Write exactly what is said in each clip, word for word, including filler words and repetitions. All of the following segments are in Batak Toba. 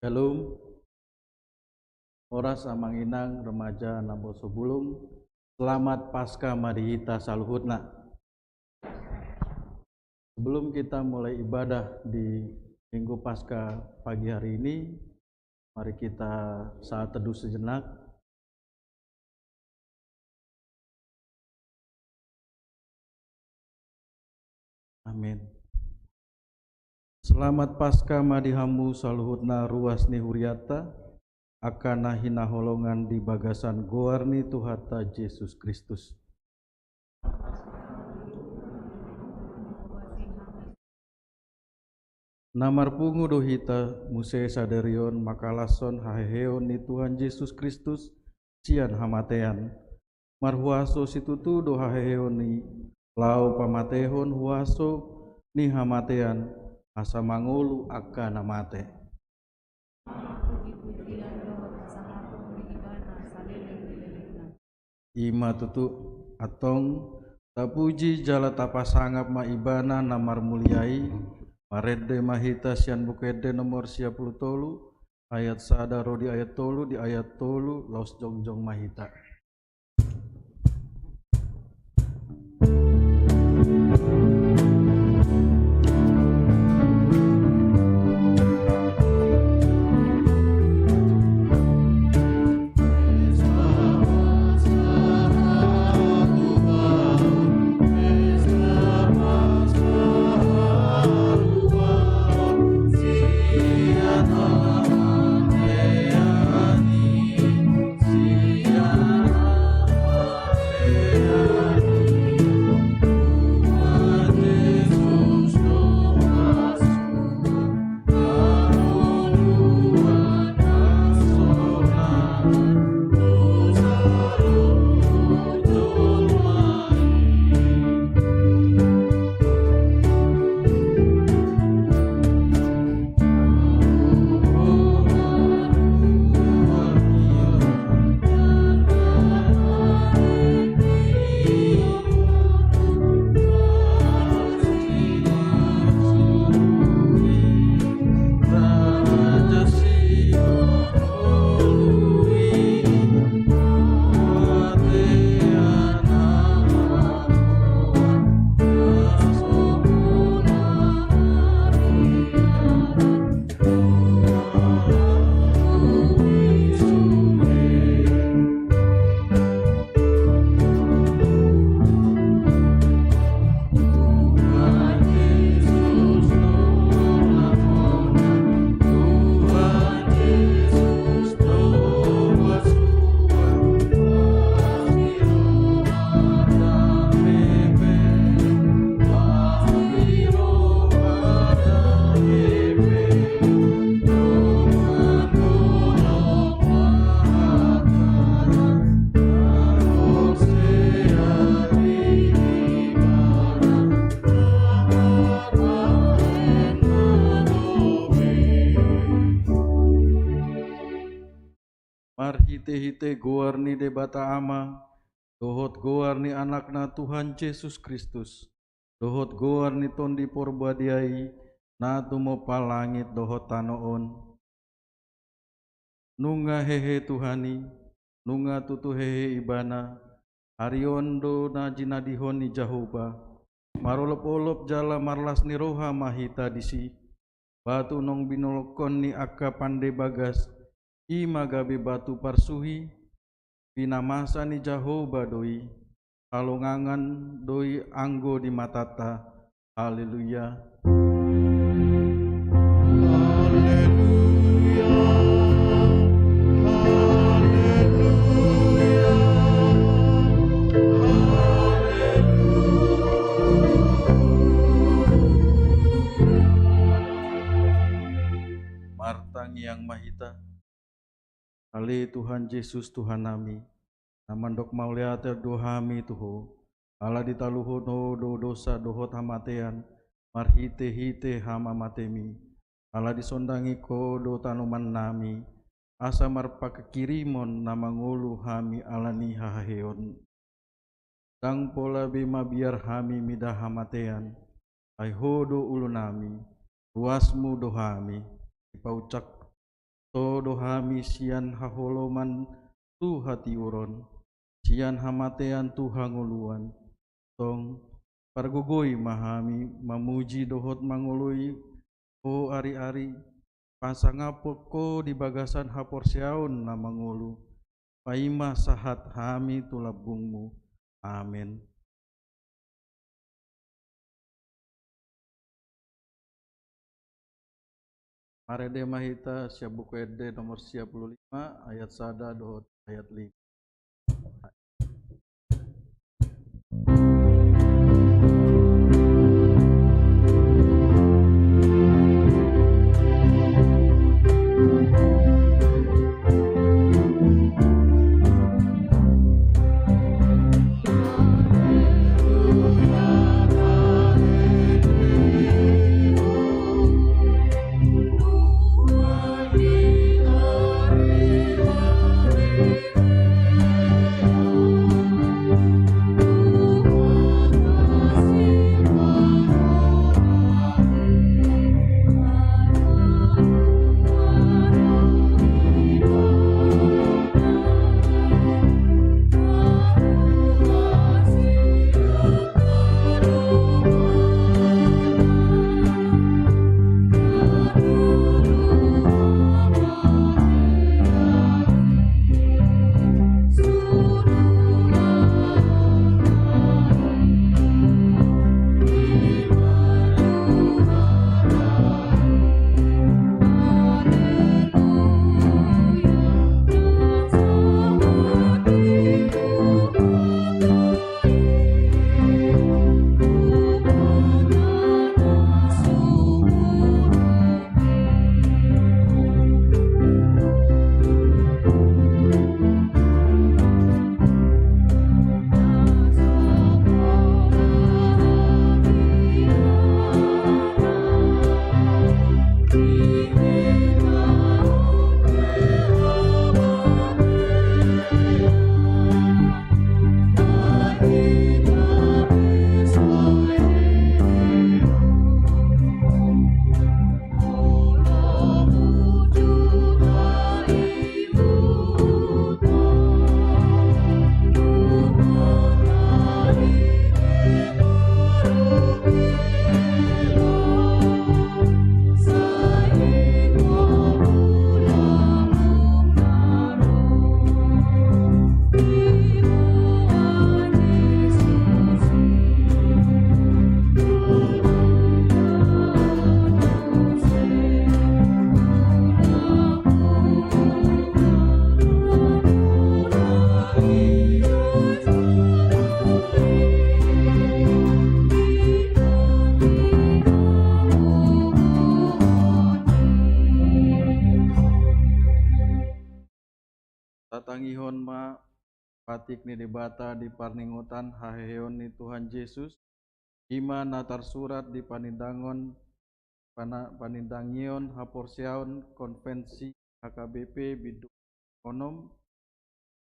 Shalom. Horas amang inang, remaja, naposobulung. Selamat Paskah ma di hita saluhutna. Sebelum kita mulai ibadah di Minggu Paskah pagi hari ini, mari kita saat teduh sejenak. Amin. Selamat Paskah ma di hamu saluhutna ruas ni hurianta, angka na hinaholongan di bagasan goar ni Tuhanta Jesus Kristus. Na marpungu do hita muse sadari on mangkalashon haheheon ni Tuhan Jesus Kristus sian hamatean. Marhuaso situtu do haheheon i, laho pamatehon huaso ni hamatean, asa mangolu angka na mate. Ima tutu, antong, tapuji jala tapasangap ma Ibana na marmulia i. Marende ma hita sian Buku Ende nomor sia pulu tolu, ayat sada ro di ayat tolu, di ayat tolu laos jongjong ma hita. Marhitehite goar ni Debata Ama, dohot goar ni Anakna Tuhan Jesus Kristus, dohot goar ni Tondi Porbadia i, na tumompa langit dohot tano on. Nunga hehe Tuhan i, nunga tutu hehe Ibana. Ari on do na jinadihon ni Jahowa. Marolopolop jala marlas ni roha ma hita disi. Batu naung binolongkon ni angka pande bagas, i ma gabe batu parsuhi. Pinamasa ni Jahowa do i, halongangan do i anggo di matanta. Haleluya. Haleluya. Haleluya. Haleluya. Martangiang ma hita. Ale Tuhan Jesus Tuhannami, na mandok mauliate do hami tu Ho, ala ditaluhon Ho do dosa dohot hamatean, marhitehite hamamatemi, ala disondangi Ho do tanomannami, asa marpangkirimon na mangolu hami ala ni haheheon. Ndang pola be mabiar hami mida hamatean, ai Ho do ulunami, ruasmu do hami, dipaucak Toho do hami sian haholomon tu hatiuron, sian hamatean tu hangoluan. Tong, pargogoi ma hami mamuji dohot mangoloi Ho ari-ari, pasangaphon Ho di bagasan haporseaon na mangolu, paima sahat hami tu lambungMu. Amen. Marende ma hita sian Buku Ende nomor sia pulu lima, ayat sada dohot ayat lima. Tatangihon ma patik ni Debata di parningotan haheheon ni Tuhan Jesus, i ma na tarsurat di panindangon, pana-, panindangion haporseaon konvensi H K B P bindu onom,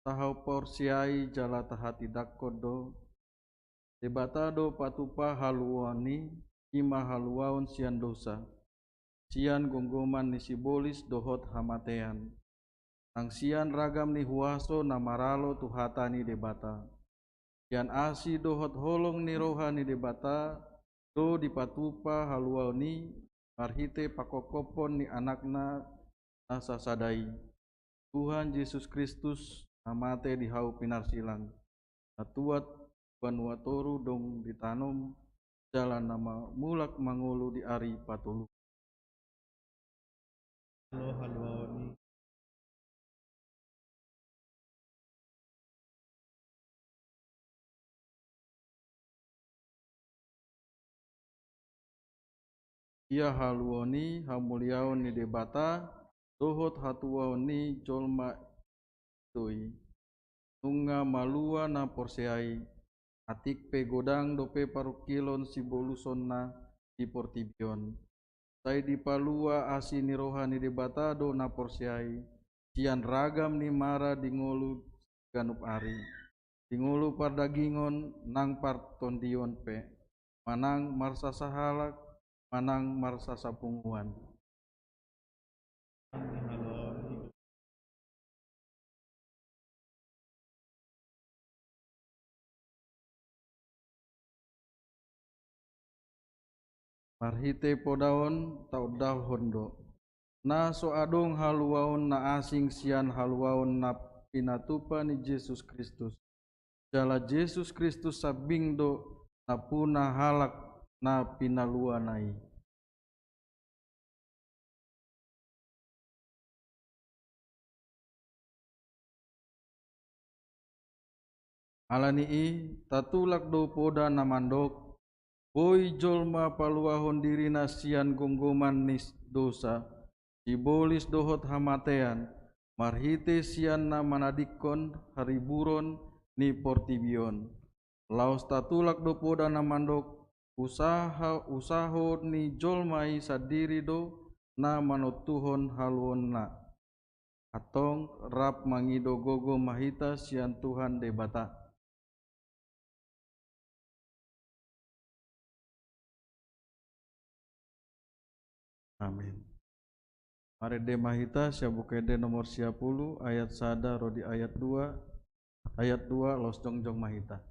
tahaporseai jala tahatindangkon do, Debata do patupa haluaon i, i ma haluaon sian dosa, sian gomgoman ni sibolis dohot hamatean, nang sian ragam ni huaso na maralo tu hata ni Debata. Sian asi dohot holong ni roha ni Debata do dipatupa haluaon i marhite pangkophopon ni Anakna na sasada i, Tuhan Jesus Kristus, na mate di hau pinarsilang, na tuat banua toru dung ditanom, jala na ma-, mulak mangolu di ari patolu. Lo haluaon i. Ia haluaon i hamuliaon ni Debata dohot hatuaon ni jolma do i. Nunga malua na porsea i, atik pe godang dope parungkilon sibolusonna di portibi on. Sai dipalua asi ni roha ni Debata do na porsea i, sian ragam ni mara di ngolu ganup ari, di ngolu pardagingon nang partondion pe, manang marsasahalak, manang marsasapunguan. Marhite poda on taondalhon do na so adong haluaon na asing sian haluaon na pinatupa ni Jesus Kristus. Jala Jesus Kristus sambing do nampuna halak na pinaluana i. Ala ni i, tatulak do poda na mandok: Boi jolma paluahon dirina sian gomgoman ni dosa, sibolis dohot hamatean, marhite sian na manadingkon hariburon ni portibi on. Laos tatulak do poda na mandok: Usaha, usaho ni jolma i sandiri do na manontuhon haluaonna. Antong rap mangido gogo ma hita sian Tuhan Debata. Amin. Marende ma hita sian Buku Ende nomor sia pulu, ayat sada ro di ayat dua, ayat dua, laos jongjong ma hita.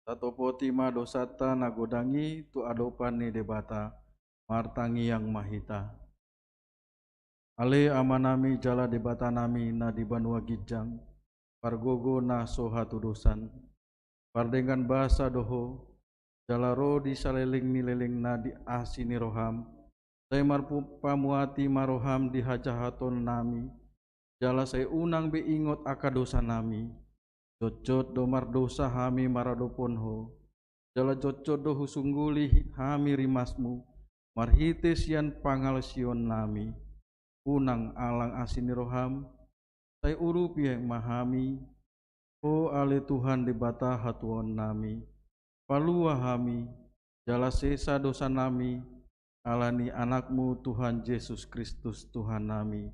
Tatopoti ma dosanta na godang i tu adopan ni Debata. Martangiang ma hita. Ale Amanami jala Debatanami na di banua ginjang, pargogo na so hatudosan, pardenggan basa do Ho, jala ro di saleleng ni lelengna di asi ni roham, sai marpamuati ma roham di hajahatonnami, jala sai unang be ingot angka dosanami. Jotjot do mardosa hami maradophon Ho, jala jotjot do husungguli hami rimasmu marhite sian pangalaosionnami. Unang alang asi ni roham, sai urupi ma hami, Ho ale Tuhan Debata hatuaonnami. Palua hami, jala sesa dosanami, ala ni Anakmu Tuhan Jesus Kristus Tuhannami.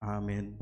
Amen.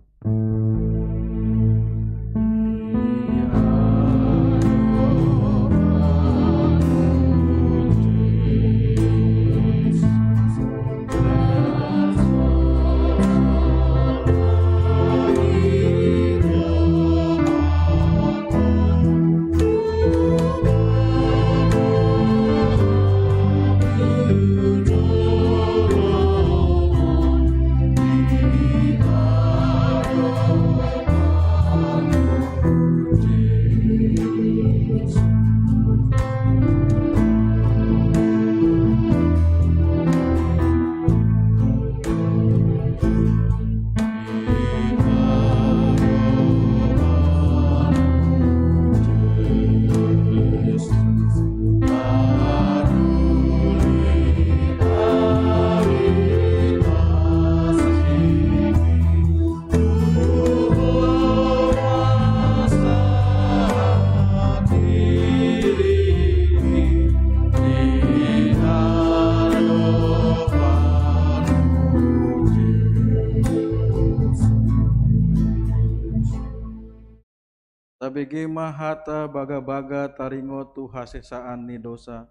Tabege ma hata bagabaga taringot tu hasesaan ni dosa.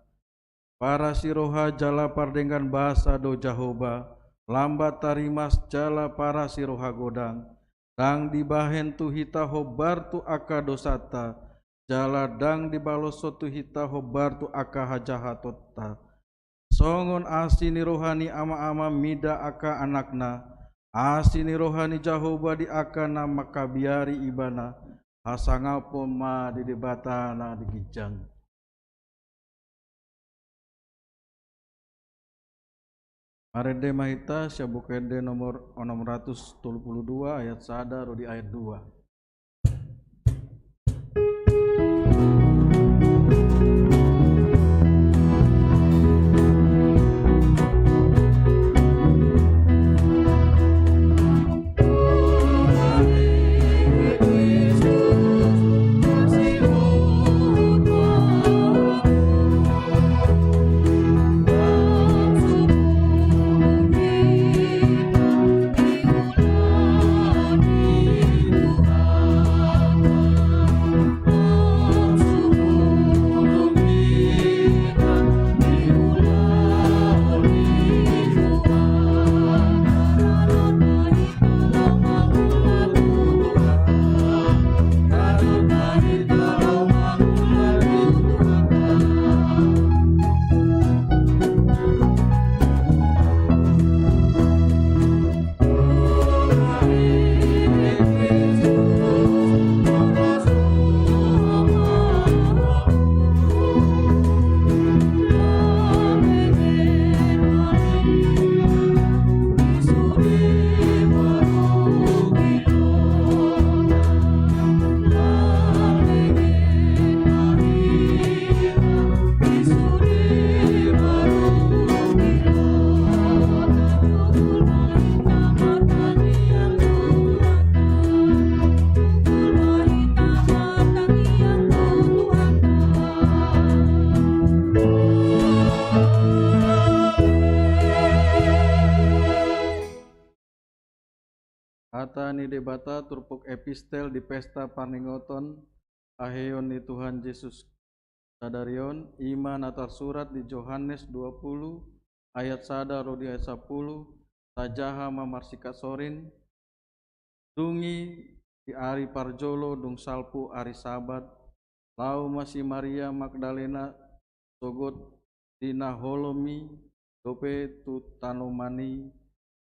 Parasi roha jala pardenggan basa do Jahowa, lambat tarimas jala parasi roha godang. Ndang dibahen tu hita hombar tu angka dosanta, jala ndang dibaloshon tu hita hombar tu angka hajahatonta. Songon asi ni roha ni ama-ama mida angka anakna, asi ni roha ni Jahowa di angka na mangkabiari ibana, hasangapon ma di Debata na di ginjang. Marende ma hita sian Buku Ende nomor onom ratus tolu pulu dua, ayat sada ro di ayat dua. Hata ni Debata turpuk epistel di pesta parningoton haheheon ni Tuhan Jesus sadari on, i ma na tarsurat di Johannes dua pulu ayat sada ro di ayat sampulu, tajaha ma marsingkat sorin. Dung i di ari parjolo dung salpu ari Sabat, laho ma si Maria Magdalena sogot di na holom i dope tu tanoman i,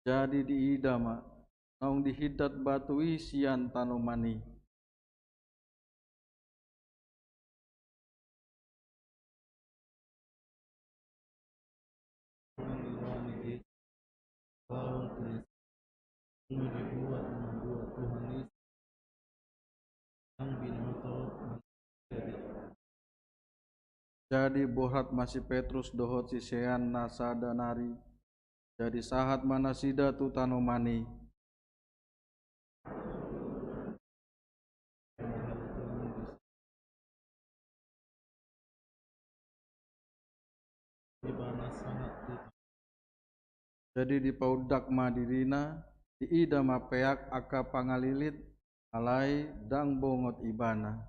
jadi diida ma naung dihindat batu i sian tanoman i. Jadi borhat ma si Petrus dohot siseanna sada nari, jadi sahat ma nasida tu tanoman i. Jadi dipaundak ma dirina, diida ma peak angka pangalilit, alai ndang bongot ibana.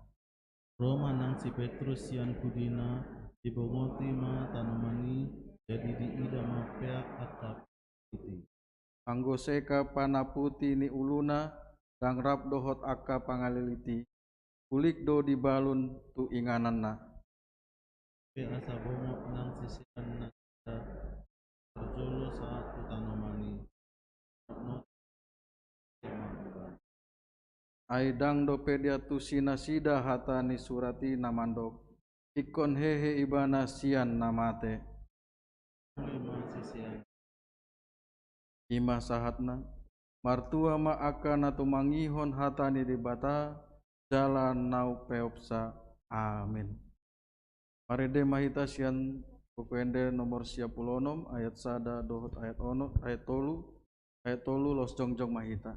Ro ma nang si Petrus sian pudina, dibongoti ma tanoman i, jadi diida ma peak angka pangalilit i. Anggo seka panaputi ni uluna, ndang rap dohot angka pangalilit i, ulik do dibalun tu ingananna. Pe asa bongot nang siseanna sada parjolo sahat tu tanoman i. Ai ndang dope diantusi nasida hata ni surat i na mandok, ingkon hehe ibana sian na mate. I ma sahatna, martua ma angka na tumangihon hata ni Debata, jala na umpeopsa. Amin. Marende ma hita sian Buku Ende nomor sia pulu onom, ayat sada dohot ayat onom, ayat tolu, ayat tolu, laos jongjong ma hita.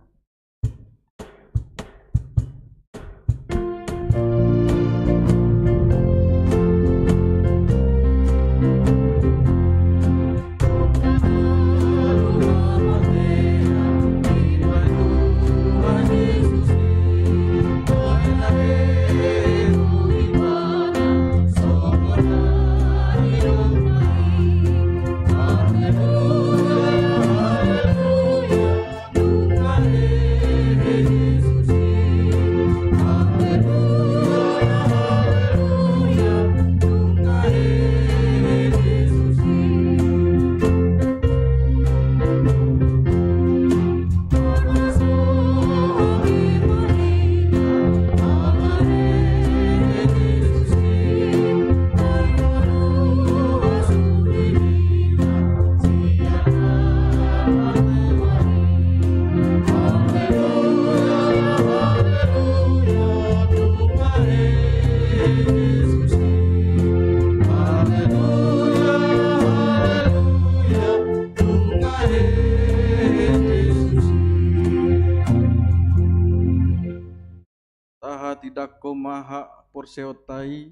Tindangkon ma haporseaonta i,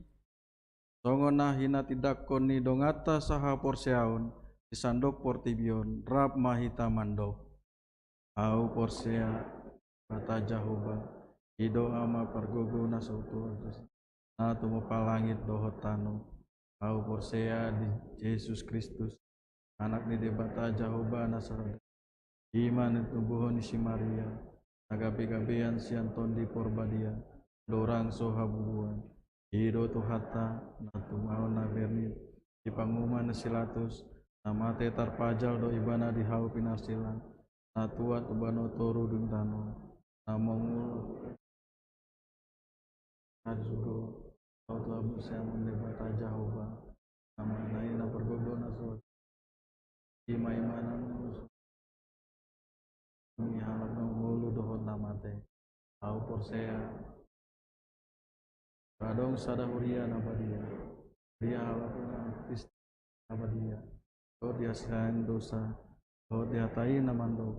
songon na hinatindangkon ni donganta sahaporseaon di sandok portibi on, rap ma hita mandok: Ahu porsea Debata Jahowa, i do Ama pargogo na so tuatus, na tumompa langit dohot tano. Ahu porsea di Jesus Kristus, Anak ni Debata Jahowa na sada. I ma na tinumbuhon ni si Maria, na gabegabean sian Tondi Porbadia, ndorang so habubuan. I do Tuhanta, na tumaon na bernit di panguhuman ni si Pilatus, na mate tarpajal do Ibana di hau pinarsilang, na tuat tu banua toru dung tano, na mangolu. Ahu porsea tu Debata Jahowa, Ama na i na pargogo na so, i ma Ibana na mangolu halak na mangolu dohot na mate. Ahu porsea adong sada huria na badia, huria halak na Kristen na badia, dohot di hasesaan dosa, dohot di hata i na mandok: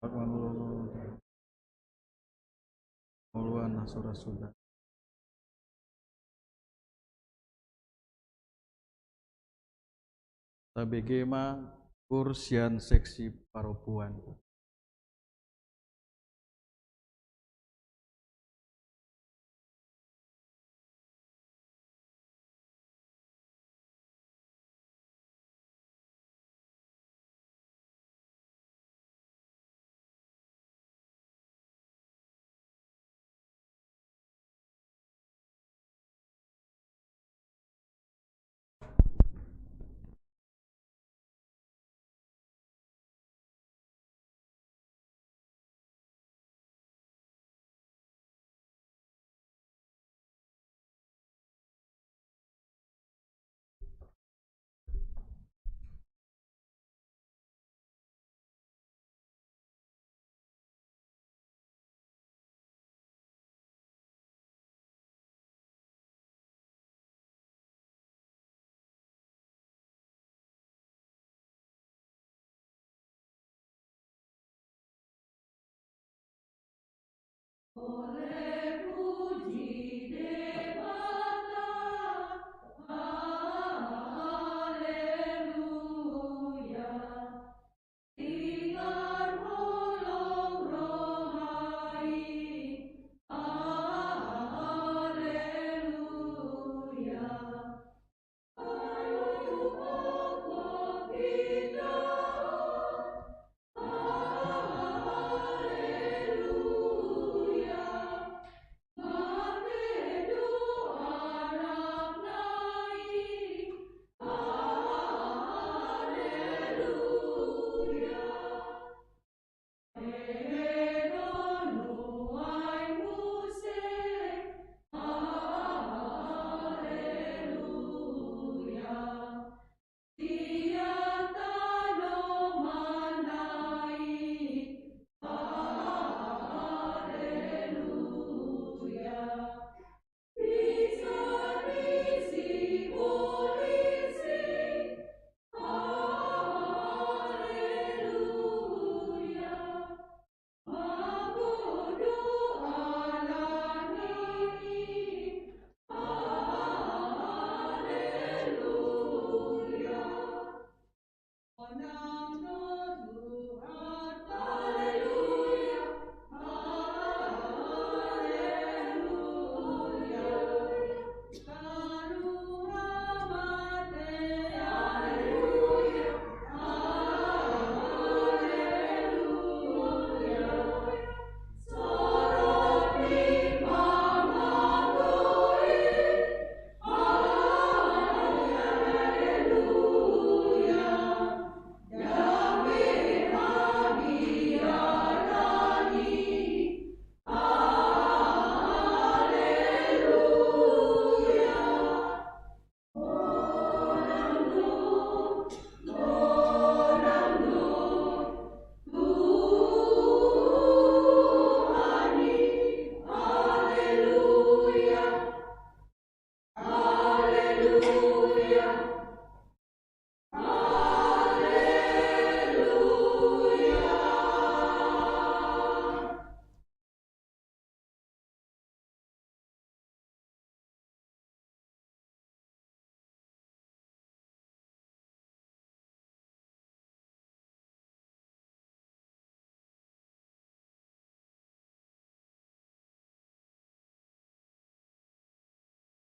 Ahu mangolu, mangolu, mangolu na so ra suda. Tabege ma uur sian seksi parompuan.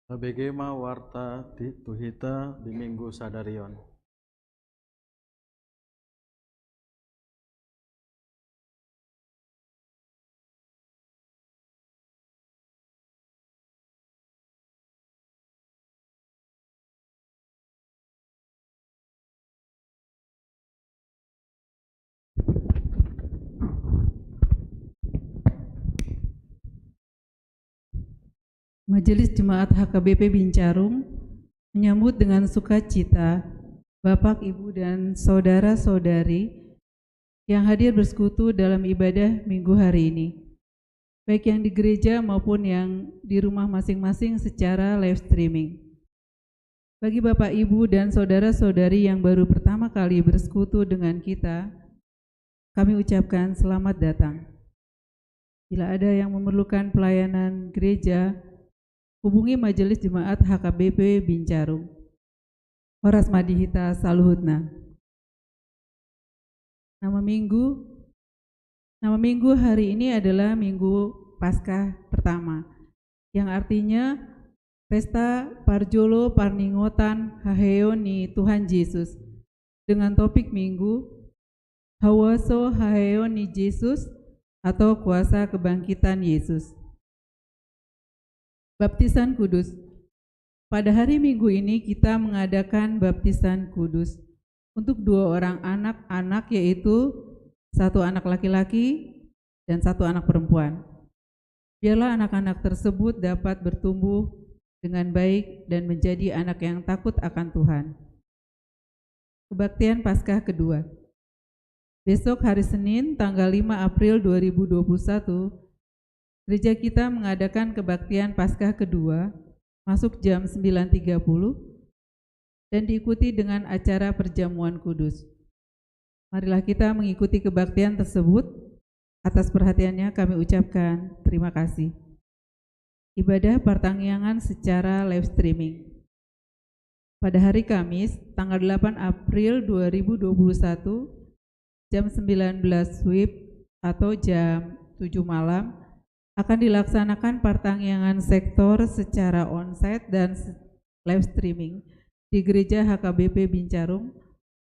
Tabege ma warta di, tu hita di minggu sadari on. Majelis Jemaat H K B P Bincarung menyambut dengan sukacita Bapak, Ibu, dan saudara-saudari yang hadir bersekutu dalam ibadah minggu hari ini, baik yang di gereja maupun yang di rumah masing-masing secara live streaming. Bagi Bapak, Ibu, dan saudara-saudari yang baru pertama kali bersekutu dengan kita, kami ucapkan selamat datang. Bila ada yang memerlukan pelayanan gereja, hubungi Majelis Jemaat H K B P Bincarung. Horas ma di hita saluhutna. Nama minggu, nama minggu hari ini adalah Minggu Paskah pertama, yang artinya pesta parjolo parningotan haheheon ni Tuhan Jesus, dengan topik minggu, Huaso haheheon ni Jesus atau kuasa kebangkitan Yesus. Baptisan Kudus. Pada hari Minggu ini kita mengadakan baptisan kudus untuk dua orang anak-anak, yaitu satu anak laki-laki dan satu anak perempuan. Biarlah anak-anak tersebut dapat bertumbuh dengan baik dan menjadi anak yang takut akan Tuhan. Kebaktian Paskah kedua. Besok, hari Senin, tanggal lima April dua ribu dua puluh satu, gereja kita mengadakan kebaktian Paskah kedua, masuk jam sembilan tiga puluh, dan diikuti dengan acara perjamuan kudus. Marilah kita mengikuti kebaktian tersebut. Atas perhatiannya kami ucapkan terima kasih. Ibadah partangiangan secara live streaming. Pada hari Kamis, tanggal delapan April dua ribu dua puluh satu, jam sembilan belas W I B atau jam tujuh malam, akan dilaksanakan partangiangan sektor secara onsite dan se-, live streaming di Gereja H K B P Bincarung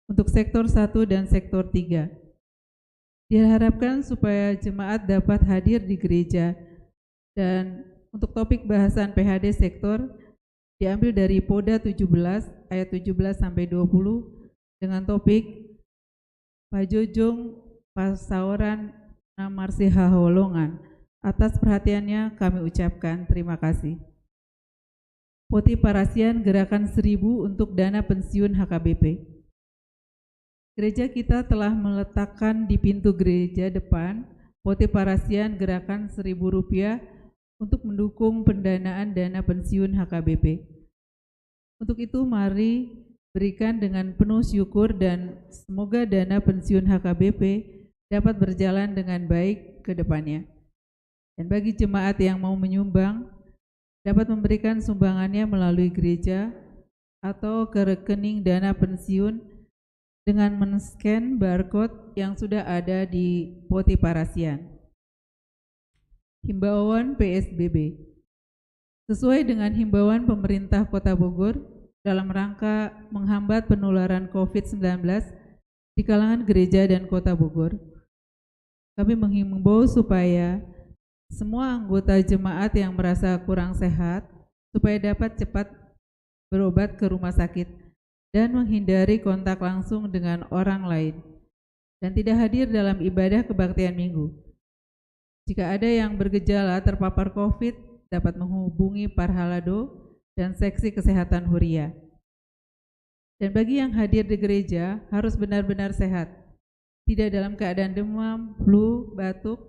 untuk sektor satu dan sektor tiga. Diharapkan supaya jemaat dapat hadir di gereja. Dan untuk topik bahasan P H D sektor diambil dari Poda tujuh belas ayat tujuh belas sampai dua puluh dengan topik Pajojong Parsaoran na Marsihaholongan. Atas perhatiannya kami ucapkan terima kasih. Poti parasian Gerakan Seribu untuk dana pensiun H K B P. Gereja kita telah meletakkan di pintu gereja depan poti parasian Gerakan Seribu Rupiah untuk mendukung pendanaan dana pensiun H K B P. Untuk itu, mari berikan dengan penuh syukur dan semoga dana pensiun H K B P dapat berjalan dengan baik ke depannya. Dan bagi jemaat yang mau menyumbang, dapat memberikan sumbangannya melalui gereja atau ke rekening dana pensiun dengan men-scan barcode yang sudah ada di poti parasian. Himbauan P S B B. Sesuai dengan himbauan pemerintah Kota Bogor dalam rangka menghambat penularan covid sembilan belas di kalangan gereja dan Kota Bogor, kami menghimbau supaya semua anggota jemaat yang merasa kurang sehat supaya dapat cepat berobat ke rumah sakit dan menghindari kontak langsung dengan orang lain, dan tidak hadir dalam ibadah kebaktian minggu. Jika ada yang bergejala terpapar covid, dapat menghubungi parhalado dan seksi kesehatan huria. Dan bagi yang hadir di gereja, harus benar-benar sehat, tidak dalam keadaan demam, flu, batuk,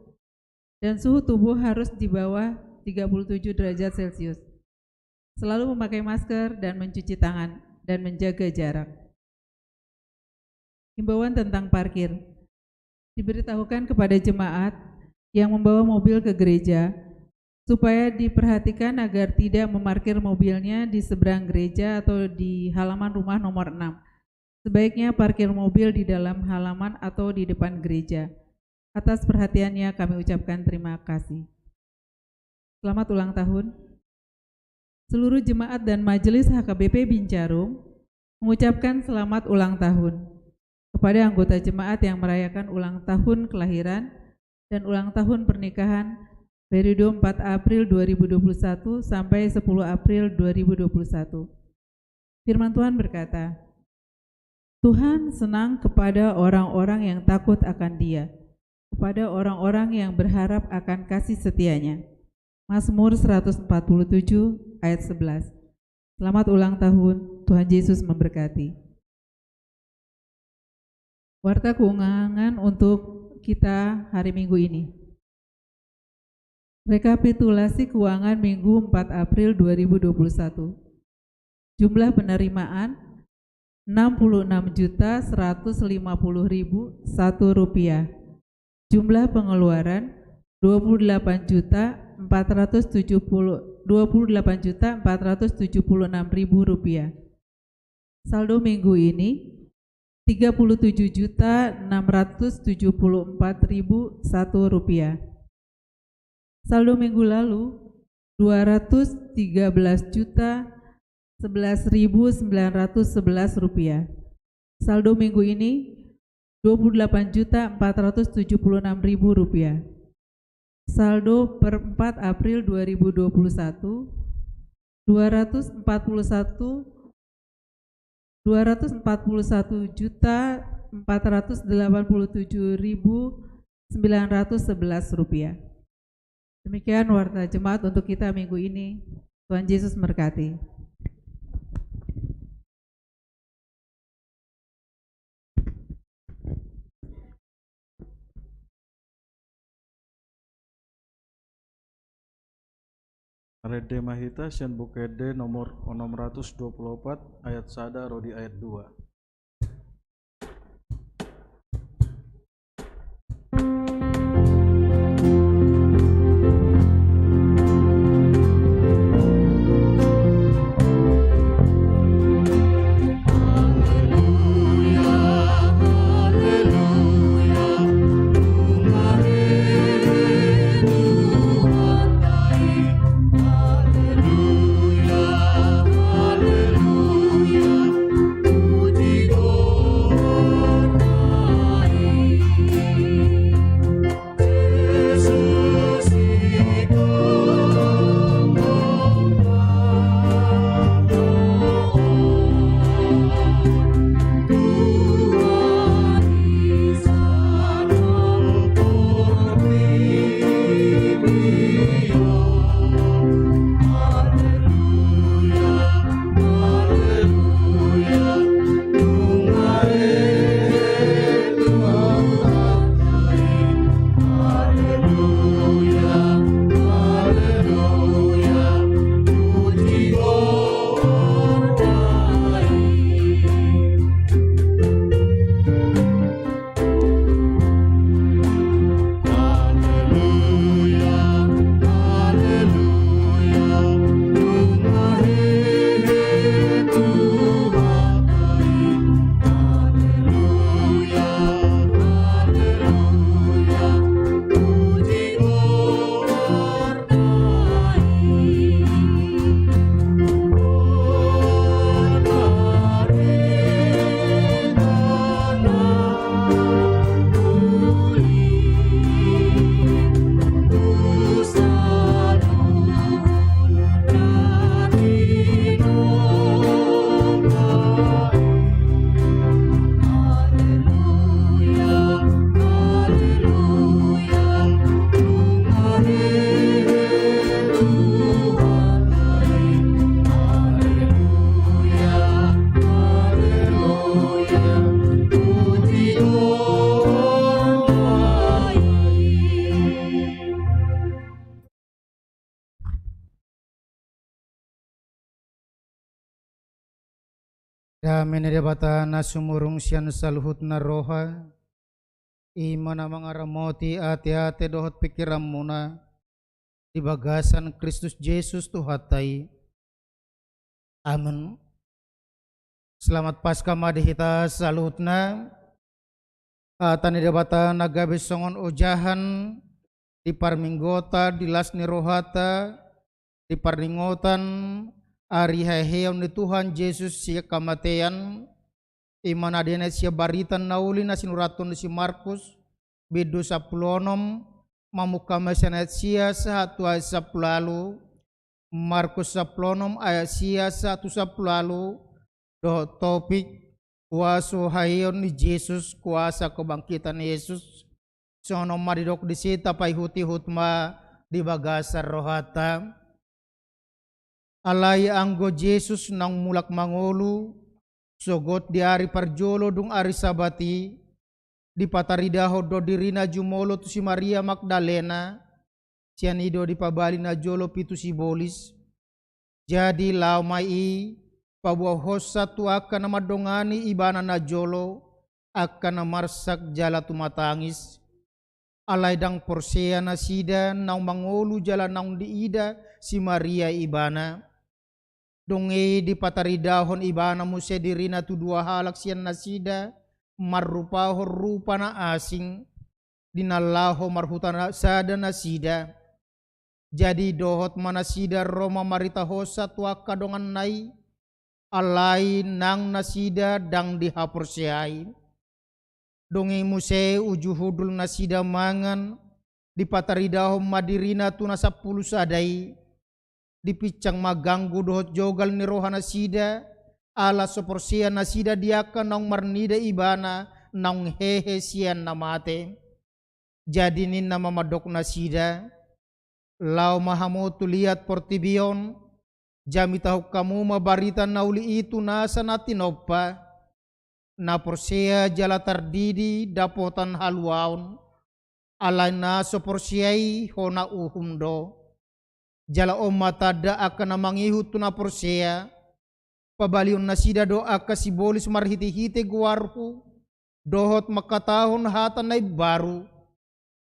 dan suhu tubuh harus di bawah tiga puluh tujuh derajat Celcius. Selalu memakai masker dan mencuci tangan dan menjaga jarak. Himbauan tentang parkir. Diberitahukan kepada jemaat yang membawa mobil ke gereja supaya diperhatikan agar tidak memarkir mobilnya di seberang gereja atau di halaman rumah nomor enam. Sebaiknya parkir mobil di dalam halaman atau di depan gereja. Atas perhatiannya kami ucapkan terima kasih. Selamat ulang tahun. Seluruh jemaat dan majelis H K B P Binjarum mengucapkan selamat ulang tahun kepada anggota jemaat yang merayakan ulang tahun kelahiran dan ulang tahun pernikahan periode empat April dua ribu dua puluh satu sampai sepuluh April dua ribu dua puluh satu. Firman Tuhan berkata, "Tuhan senang kepada orang-orang yang takut akan Dia, kepada orang-orang yang berharap akan kasih setia-Nya." Mazmur seratus empat puluh tujuh ayat sebelas. Selamat ulang tahun, Tuhan Yesus memberkati. Warta keuangan untuk kita hari Minggu ini. Rekapitulasi keuangan Minggu empat April dua ribu dua puluh satu. Jumlah penerimaan enam puluh enam juta seratus lima puluh ribu satu rupiah. Jumlah pengeluaran dua puluh delapan juta empat ratus tujuh puluh, dua puluh delapan juta empat ratus tujuh puluh enam ribu rupiah. Saldo minggu ini tiga puluh tujuh juta enam ratus tujuh puluh empat ribu satu rupiah. Saldo minggu lalu dua ratus tiga belas juta sebelas ribu sembilan ratus sebelas rupiah. Saldo minggu ini dua puluh delapan juta empat ratus tujuh puluh enam ribu rupiah. Saldo per empat April dua ribu dua puluh satu, dua ratus empat puluh satu, dua ratus empat puluh satu juta empat ratus delapan puluh tujuh ribu sembilan ratus sebelas rupiah. Demikian warta jemaat untuk kita minggu ini. Tuhan Yesus memberkati. Rende ma hita sian Buku Ende nomor onom ratus dua puluh opat, ayat sada ro di ayat dua. Dame ni Debata na sumurung sian saluhutna roha, i ma na mangaramoti ateate dohot pingkiranmuna di bagasan Kristus Jesus Tuhanta i. Amen. Selamat Paskah ma di hita saluhutna. Hata ni Debata na gabe songon ojahan di parmingguonta, di las ni rohanta, di parningotan Ari haheheon ni Tuhan Jesus sian hamatean, i ma na dienet sian barita na uli na sinurathon ni si Markus, bindu sampulu onom, mamungka ma sian ayat sia sahat tu ayat sampulu ualu. Markus sampulu onom ayat sia sahat tu sampulu ualu, dohot topik, huaso haheheon ni Jesus, kuasa kebangkitan Yesus. Songon on ma didok disi, tapaihut-ihut ma di bagasan rohanta. Alai anggo Jesus naung mulak mangolu, sogot di ari parjolo dung ari Sabat i, dipataridahon do dirina jumolo tu si Maria Magdalena, sian i do dipabali najolo pitu sibolis. Jadi laho ma i, paboahonsa tu angka na mandongani ibana najolo, angka na marsak jala tumatangis. Alai ndang porsea nasida naung mangolu jala naung diida si Maria ibana. Dung i dipataridahon ibana muse dirina tu dua halak sian nasida, marrupahon rupa na asing, di na laho marhuta na-, sada nasida. Jadi dohot ma nasida ro mamaritahonsa tu angka donganna i, alai nang nasida ndang dihaporseai. Dung i muse uju hundul nasida mangan, dipataridahon ma dirina tu na sampulu sada i, dipinsang ma ganggu dohot jogal ni roha nasida, ala so porsea nasida di angka naung marnida ibana naung hehe sian na mate. Jadi ninna ma mandok nasida, laho ma hamu tu liat portibi on, jamitahon hamu ma barita na uli i tu nasa na tinompa. Na porsea jala tardidi dapotan haluaon, alai na so porsea i hona uhum do. Jala on ma tanda angka na mangihut tu na porsea, pabalihon nasida do angka sibolis marhite-hite goarhu, dohot mangkatahon hata na imbaru.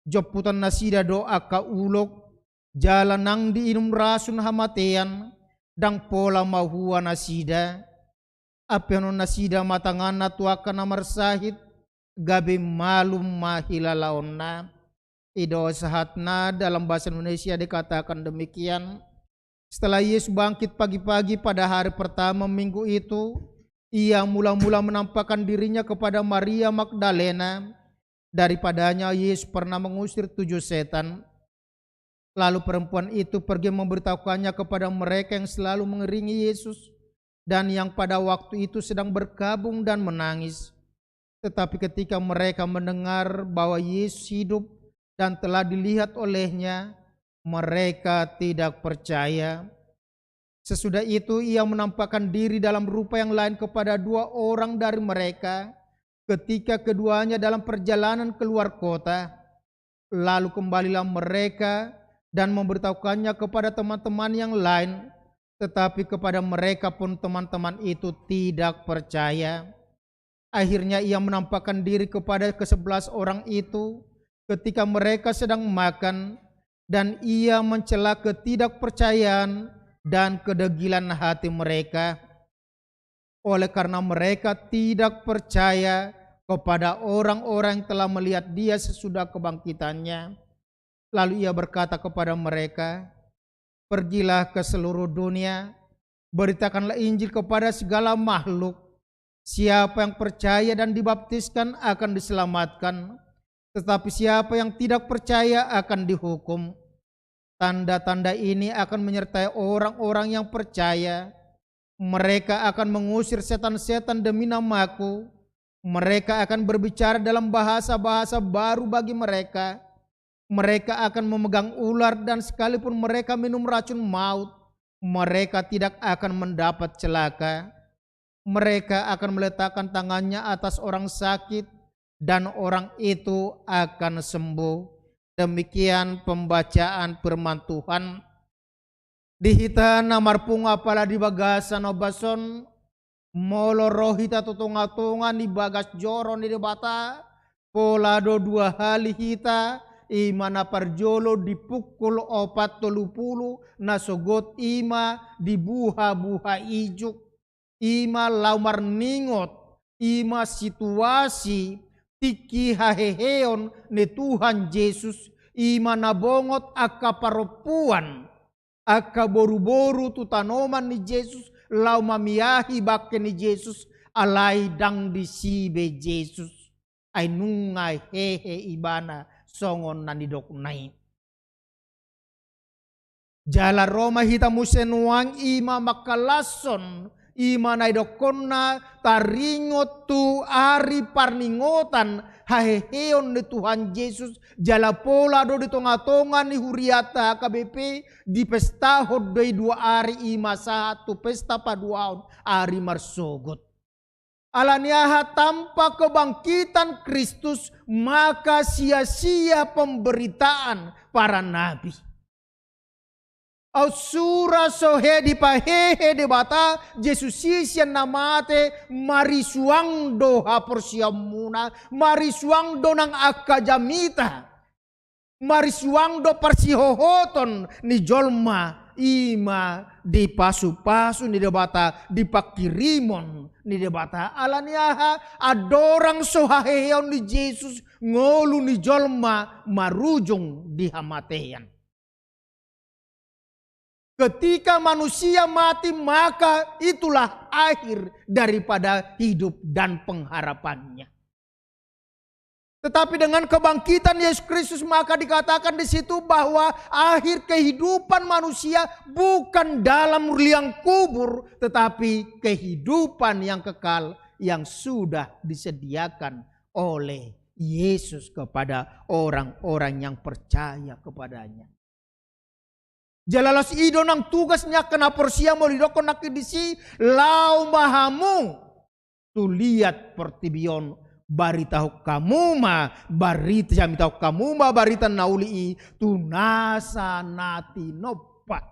Jomputan nasida do angka ulok, jala nang diinum rasun hamatean, ndang pola mahua nasida. Ampehonon nasida ma tanganna tu angka na marsahit, gabe malum ma hilalaonna. I do sahatna. Dalam bahasa Indonesia dikatakan demikian. Setelah Yesus bangkit pagi-pagi pada hari pertama minggu itu, ia mula-mula menampakkan dirinya kepada Maria Magdalena. Daripadanya Yesus pernah mengusir tujuh setan. Lalu perempuan itu pergi memberitahukannya kepada mereka yang selalu mengiringi Yesus dan yang pada waktu itu sedang berkabung dan menangis. Tetapi ketika mereka mendengar bahwa Yesus hidup dan telah dilihat olehnya, mereka tidak percaya. Sesudah itu, ia menampakkan diri dalam rupa yang lain kepada dua orang dari mereka, ketika keduanya dalam perjalanan keluar kota. Lalu kembalilah mereka dan memberitahukannya kepada teman-teman yang lain, tetapi kepada mereka pun teman-teman itu tidak percaya. Akhirnya ia menampakkan diri kepada kesebelas orang itu ketika mereka sedang makan, dan ia mencela ketidakpercayaan dan kedegilan hati mereka. Oleh karena mereka tidak percaya kepada orang-orang yang telah melihat dia sesudah kebangkitannya. Lalu ia berkata kepada mereka, "Pergilah ke seluruh dunia, beritakanlah Injil kepada segala makhluk. Siapa yang percaya dan dibaptiskan akan diselamatkan, tetapi siapa yang tidak percaya akan dihukum." Tanda-tanda ini akan menyertai orang-orang yang percaya. Mereka akan mengusir setan-setan demi nama-Ku. Mereka akan berbicara dalam bahasa-bahasa baru bagi mereka. Mereka akan memegang ular, dan sekalipun mereka minum racun maut, mereka tidak akan mendapat celaka. Mereka akan meletakkan tangannya atas orang sakit, dan orang itu akan sembuh. Demikian pembacaan firman Tuhan. Di hita na marpungu apala di bagasan ombas on, molo ro hita tu tonga-tonga ni bagas joro ni Debata, pola do dua hali hita, i ma na parjolo di pukul opat tolu pulu, na sogot i ma di buha-buha ijuk. I ma laho marningot, i ma situasi tingki haheheon ni Tuhan Jesus, i ma na bongot angka parompuan. angka boruboru tu tanoman ni Jesus, laho mamiahi bangke ni Jesus, alai ndang disi be Jesus. Ai nunga hehe ibana songon na nidokna i. Jala ro ma hita muse nuaeng, i ma mangkalashon, i ma na nidokkonna taringot tu ari parningotan haheheon ni Tuhan Jesus, jala pola do di tongatonga ni huriata H K B P dipestahon do i dua ari, i ma sahat tu pesta paduahon ari marsogot. Ala ni aha? Tanpa kebangkitan Kristus, maka sia-sia pemberitaan para nabi. Aut sura so he dipahehe Debata Jesus i sian na mate, marisuang do haporseaonmuna, marisuang do nang angka jamita. Marisuang do parsihohoton ni jolma, i ma di pasupasu ni Debata, di pangkirimon ni Debata. Ala ni aha? Andorang so haheheon ni Jesus, ngolu ni jolma marujung di hamatean. Ketika manusia mati, maka itulah akhir daripada hidup dan pengharapannya. Tetapi dengan kebangkitan Yesus Kristus, maka dikatakan di situ bahwa akhir kehidupan manusia bukan dalam liang kubur, tetapi kehidupan yang kekal yang sudah disediakan oleh Yesus kepada orang-orang yang percaya kepada-Nya. Jala laos i do nang tugas ni angka na porsea, molo didokkon nangkin disi, laho ma hamu tu liat portibi on, baritahon hamu ma, barit-, jamitahon hamu ma barita na uli i tu nasa na tinompa.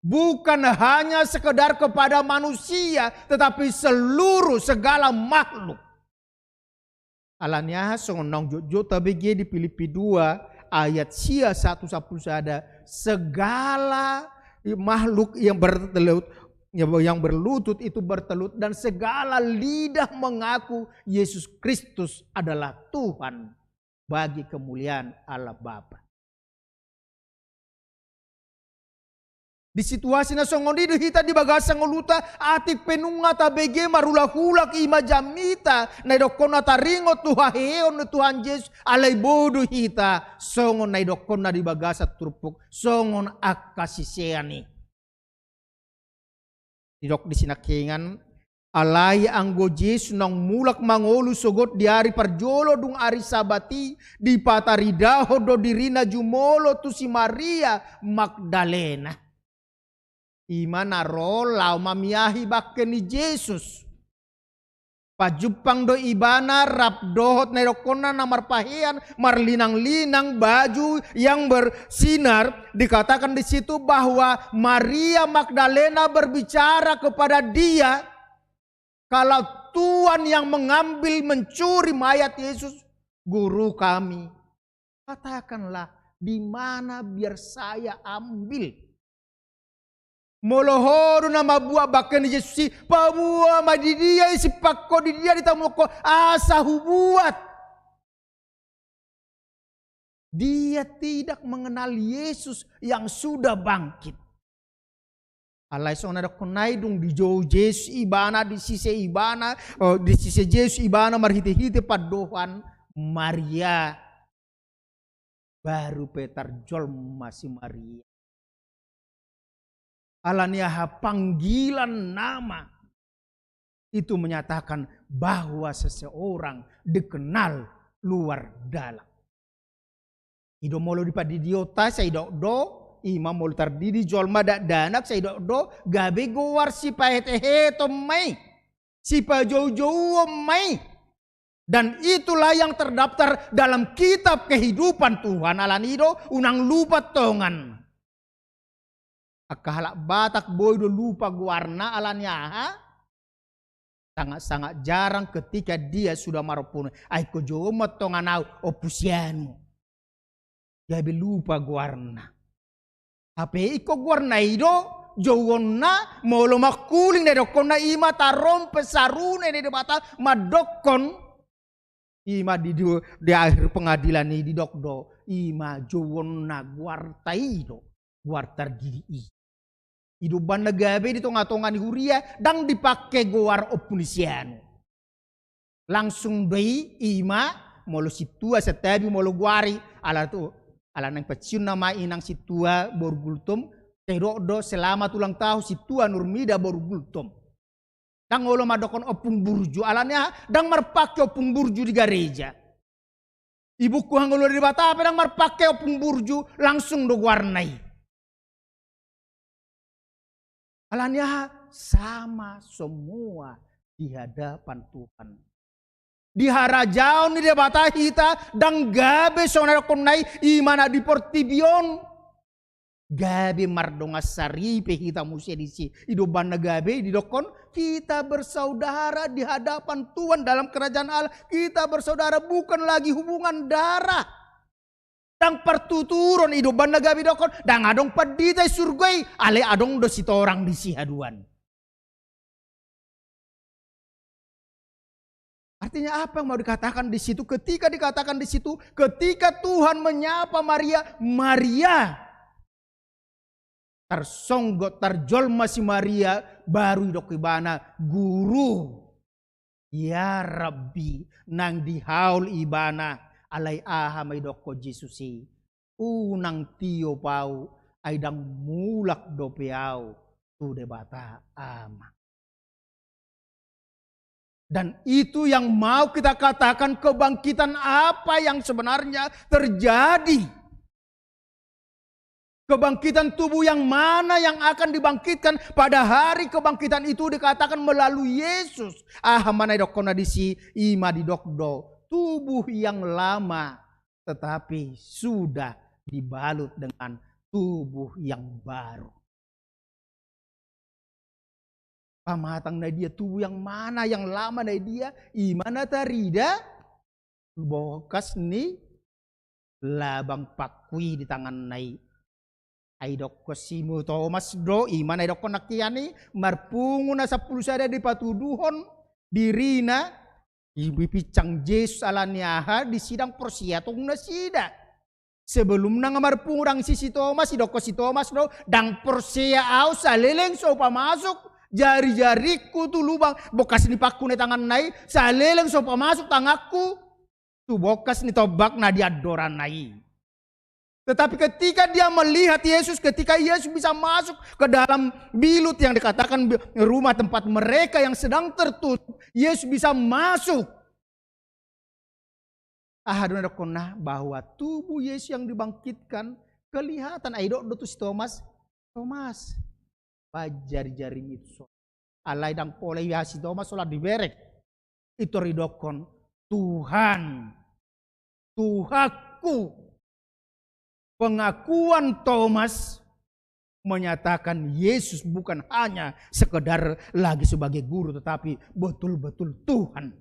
Bukan hanya sekedar kepada manusia, tetapi seluruh, segala makhluk. Ala ni aha? Songon naung jotjot tabege di Pilippi dua ayat sia sahat tu sampulu sada, segala makhluk yang bertelut, yang berlutut itu bertelut, dan segala lidah mengaku Yesus Kristus adalah Tuhan, bagi kemuliaan Allah Bapa. Di situasi na songon i do hita di bagasan ngolunta, atik pe nunga tabege marulak-ulak i ma jamita na nidokkonna taringot tu haheheon ni Tuhan Jesus, alai boi do hita songon na nidokkonna di bagasan turpuk, songon angka sisean i. Didok di sinangkingan, alai anggo Jesus naung mulak mangolu sogot di ari parjolo dung ari Sabat i, dipataridahon do dirina jumolo tu si Maria Magdalena. I ma na ro laho mamiahi bangke ni Jesus. Pajumpang do ibana rap dohot na nidokkonna na marpahean marlinang-linang, baju yang bersinar. Dikatakan di situ bahwa Maria Magdalena berbicara kepada Dia, "Kalau Tuhan yang mengambil, mencuri mayat Yesus, Guru kami, katakanlah di mana biar saya ambil." Molo ho do na mambuat bangke ni Jesus i, paboa ma di dia i, simpang ho di dia, ditamuhon ho asa hubuat. Dia tidak mengenal Yesus yang sudah bangkit. Alai songon na nidokkon nai, dung dijou Jesus ibana, disise ibana, eh, disise Jesus ibana marhite-hite pandohan Maria, baru pe tarjolma si Maria. Ala ni aha? Panggilan nama itu menyatakan bahwa seseorang dikenal luar dalam. I do molo di pandidionta, sai dok do, i ma molo tardidi jolma dakdanak, sai dok do, gabe goar sipaheteheton ma i, sipajoujouon ma i. Dan itulah yang terdaftar dalam kitab kehidupan Tuhan. Ala ni i do, unang lupa tongan. Angka halak Batak boi do lupa goarna, ala ni aha? Sangat-sangat jarang ketika dia sudah marompunan. Ai ingkon jouon ma tongan au, Ompu si Anu. Gabe lupa goarna. Hape ingkon goarna i do jouonna, molo mangkuling na nidokkonna i ma tarompe sarune ni Debata mandokkon, i ma di, di, di akhir pengadilan i didok do, i ma jouonna goarta i do. goar targili i. I do umbahen na gabe di tonga-tonga ni huria, ndang dipake goar ompu ni si anu. Langsung do i, i ma, molo sintua, santabi, molo goari, ala tu, ala naeng pensiun nama inang sintua boru Gultom, sai didok do selamat ulang tahun sintua Nurmida boru Gultom. Ndang olo mandokhon ompung burju, alani aha? Ndang marpake ompung burju di gareja. Di buku hangoluan ni Debata pe ndang marpake ompung burju, langsung do goarna i. Alani aha? Sama semua di hadapan Tuhan. Di harajaon ni Debata hita ndang gabe songon na didokhonna i, i ma na di portibi on. Gabe mardongan saripe hita muse disi. I do umbahen na gabe didokhon, kita bersaudara di hadapan Tuhan dalam kerajaan Allah. Kita bersaudara, bukan lagi hubungan darah. Ndang partuturon, i do umbahen na gabe didokhon, ndang adong pandita di surgo i, alai adong do sitorang disi haduan. Artinya apa yang mau dikatakan di situ? Ketika dikatakan di situ, ketika Tuhan menyapa Maria, Maria, tarsonggot, tarjolma si Maria, baru didok ibana, Guru. Ya Rabbi, naeng dihaol ibana, alai aha ma didokhon Jesus i? Unang tiop ahu, ai ndang mulak dope ahu tu Debata Ama. Dan itu yang mau kita katakan, kebangkitan apa yang sebenarnya terjadi. Kebangkitan tubuh yang mana yang akan dibangkitkan pada hari kebangkitan itu dikatakan melalui Yesus. Aha ma na didokhonna disi? I ma didok do, tubuh yang lama tetapi sudah dibalut dengan tubuh yang baru. Pamatang na dia, tubuh yang mana yang lama na dia, i ma na tarida bokas ni labang pangku i di tanganna i. Ai didokkon si Tomas do, i ma na didokkon nangkin i, marpungu na sampulu sada dipatuduhon dirina, dipinsang Jesus alani aha, disi ndang porsea tung nasida. Sebelumna nga marpungu dang si, si Tomas, didokkon si Tomas do, ndang porsea ahu saleleng so pamasuk jari-jaringku tu lubang bokas ni pangku na di tanganna i, saleleng so pamasuk tanganku tu bokas ni tombak na di andorana i. Tetapi ketika dia melihat Yesus, ketika Yesus bisa masuk ke dalam bilut yang dikatakan bi-, rumah tempat mereka yang sedang tertutup, Yesus bisa masuk. Aha do na didokkonna? Bahwa tubuh Yesus yang dibangkitkan kelihatan. Ai didok do tu si Tomas, Tomas, baen jari-jarimi tu son. Alai ndang pola i si Tomas, holan diberek. Itu didokkon, Tuhan, Tuhanku. Pengakuan Tomas menyatakan Yesus bukan hanya sekedar lagi sebagai guru, tetapi betul-betul Tuhan.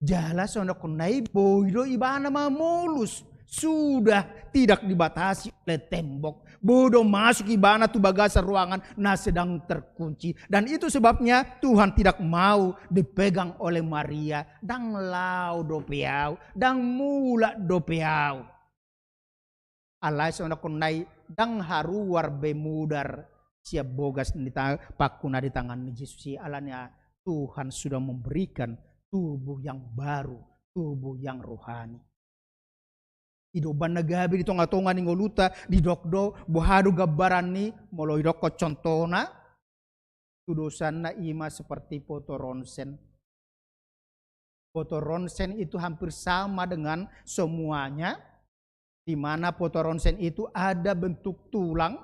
Jala songon na didokkonna i, boi do ibana mamolus. Sudah tidak dibatasi oleh tembok. Boi do masuk ibana tu bagasan ruangan na sedang terkunci. Dan itu sebabnya Tuhan tidak mau dipegang oleh Maria. Ndang laho dope ahu, ndang mulak dope ahu. Alai songon na didokkonna i, ndang haruar be mudar sian bokas ni ta-, pangku na di tangan ni Jesus i, alani aha? Tuhan sudah memberikan tubuh yang baru, tubuh yang rohani. I do umbahen na gabe di tonga-tonga ni ngolunta, didok do, boha do gambaran ni, molo didokkon contohna, tudosanna i ma seperti foto ronsen. Foto ronsen itu hampir sama dengan semuanya, di mana foto ronsen itu ada bentuk tulang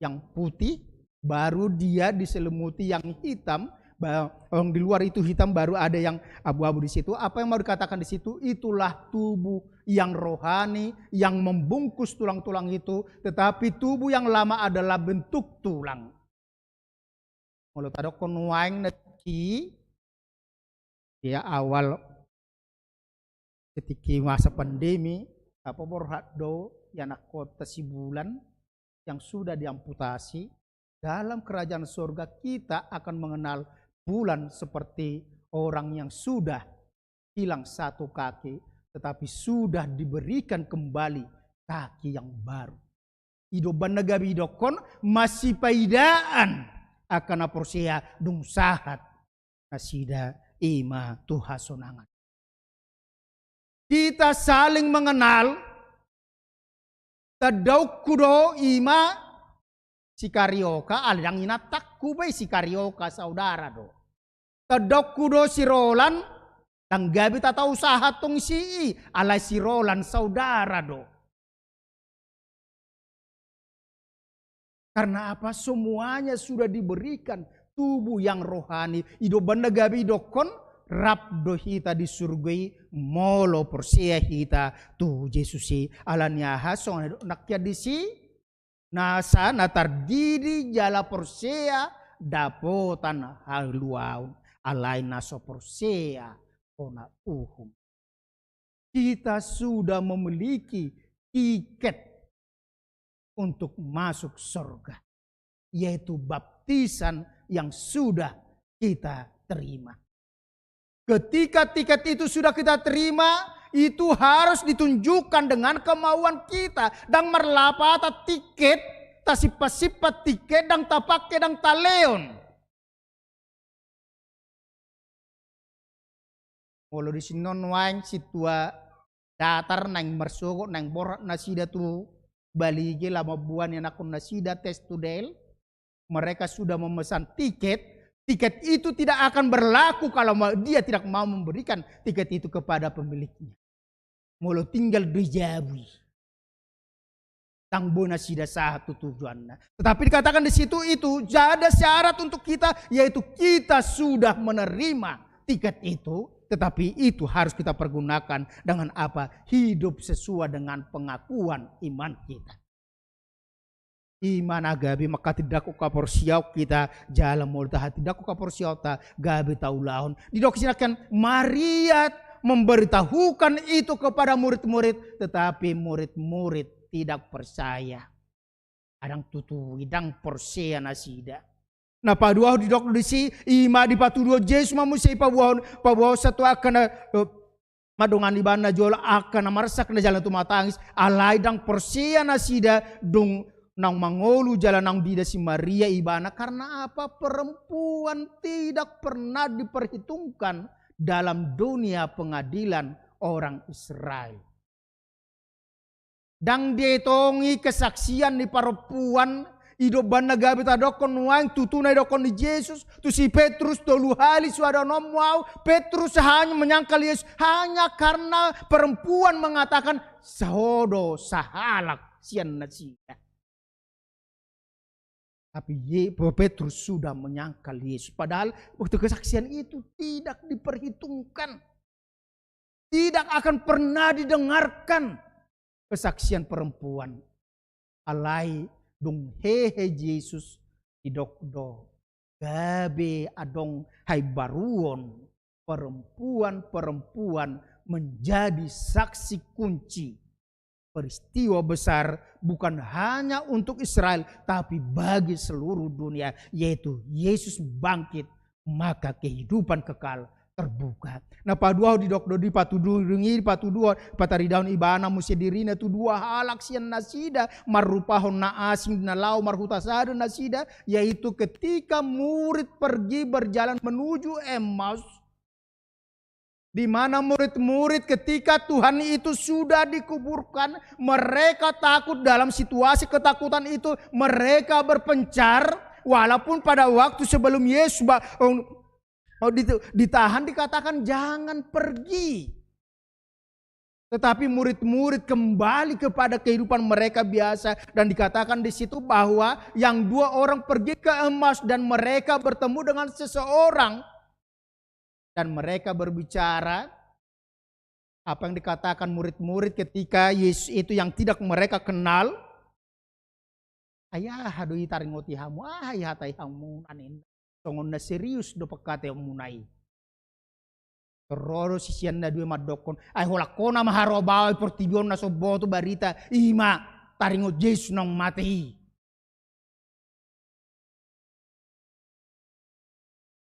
yang putih, baru dia diselimuti yang hitam, ba-, yang di luar itu hitam, baru ada yang abu-abu di situ. Apa yang mau dikatakan di situ? Itulah tubuh yang rohani, yang membungkus tulang-tulang itu, tetapi tubuh yang lama adalah bentuk tulang. Molo tadokkon nuaeng na tingki, ya, awal ketika masa pandemi, apa, borhat do ianakhonta si Bulan yang sudah diamputasi, dalam kerajaan surga kita akan mengenal Bulan seperti orang yang sudah hilang satu kaki, tetapi sudah diberikan kembali kaki yang baru. I do umbahen na gabe didokkon masipaidaan angka na porsea dung sahat nasida i ma tu hasonangan. Kita saling mengenal. Tandaonku do i ma si Karioka, alai ndang inantangku be si Karioka, saudara do. Tandaonku do si Roland, ndang gabe tatau sahat tong si i, alai si Roland saudara do. Karena apa? Semuanya sudah diberikan tubuh yang rohani. I do umbahen na gabe didokkon, rap do hita di surgo i molo porsea hita tu Jesus i. Alani aha? Songon na didok nangkin disi, nasa na tardidi jala porsea dapotan haluaon, alai na so porsea hona uhum. Kita sudah memiliki tiket untuk masuk surga, yaitu baptisan yang sudah kita terima. Ketika tiket itu sudah kita terima, itu harus ditunjukkan dengan kemauan kita. Ndang marlapatan tiket, tasimpasimpan tiket, ndang tapake, ndang talehon. Molo disi nuaeng sintua datar naeng marsogot, naeng borhat nasida tu Balige laho mamboan ianakhon nasida tes to deal, mereka sudah memesan tiket, tiket itu tidak akan berlaku kalau ma-, dia tidak mau memberikan tiket itu kepada pemiliknya. Molo tinggal di jabu i, ndang boi nasida sahat tu tujuanna. Tetapi dikatakan di situ itu ada syarat untuk kita, yaitu kita sudah menerima tiket itu, tetapi itu harus kita pergunakan dengan apa? Hidup sesuai dengan pengakuan iman kita. I ma na gabe manghatindanghon haporseaon hita, jala molo tahatindanghon haporseaonta, gabe taulahon. Didok sian nangkin, Maria memberitahukan itu kepada murid-murid, tetapi murid-murid tidak percaya. Ndang tutu i, ndang porsea nasida. Na paduahon didok do disi, i ma dipatuduhon Jesus ma muse i paboahon, paboahon sahat tu angka na, eh, mandongani ibana jolo, angka na marsak na jala na tumatangis, alai ndang porsea nasida dung naung mangolu jala naung diida si Maria ibana. Karena apa? Perempuan tidak pernah diperhitungkan dalam dunia pengadilan orang Israel. Ndang ditongi kesaksian ni parompuan. I do umbahen na gabe tadokkon nuaeng tutu na didokkon ni Jesus tu si Petrus, tolu hali so huadahononmu ahu. Petrus hanya menyangkal Yesus hanya karena perempuan mengatakan, "Ho do sahalak sian nasida." Tapi Ye-, Petrus sudah menyangkal Yesus. Padahal waktu kesaksian itu tidak diperhitungkan. Tidak akan pernah didengarkan kesaksian perempuan. Alai dung hehe Jesus, didok do gabe adong haimbaruon, perempuan-perempuan menjadi saksi kunci peristiwa besar bukan hanya untuk Israel, tapi bagi seluruh dunia, yaitu Yesus bangkit, maka kehidupan kekal terbuka. Na paduahon didok do, dipatuduhon i, dipatuduhon, pataridahon ibana muse dirina tu dua halak sian nasida, marrupahon na asing na laho marhuta sada nasida, yaitu ketika murid pergi berjalan menuju Emmaus, di mana murid-murid ketika Tuhan itu sudah dikuburkan, mereka takut, dalam situasi ketakutan itu, mereka berpencar, walaupun pada waktu sebelum Yesus ba-, oh, oh, ditu-, ditahan, dikatakan, "Jangan pergi." Tetapi murid-murid kembali kepada kehidupan mereka biasa, dan dikatakan di situ bahwa yang dua orang pergi ke Emmaus dan mereka bertemu dengan seseorang. Dan mereka berbicara, apa yang dikatakan murid-murid ketika Yesus itu yang tidak mereka kenal, "Ai aha do i taringoti hamu, aha i hatai hamuna?" ninna. Songon na serius do pangkataionmuna i. Ro do sisean na dua i mandokkon, "Ai holan hona ma haroa baoa i portibi on na so huboto barita, i ma taringot Jesus naung mate i."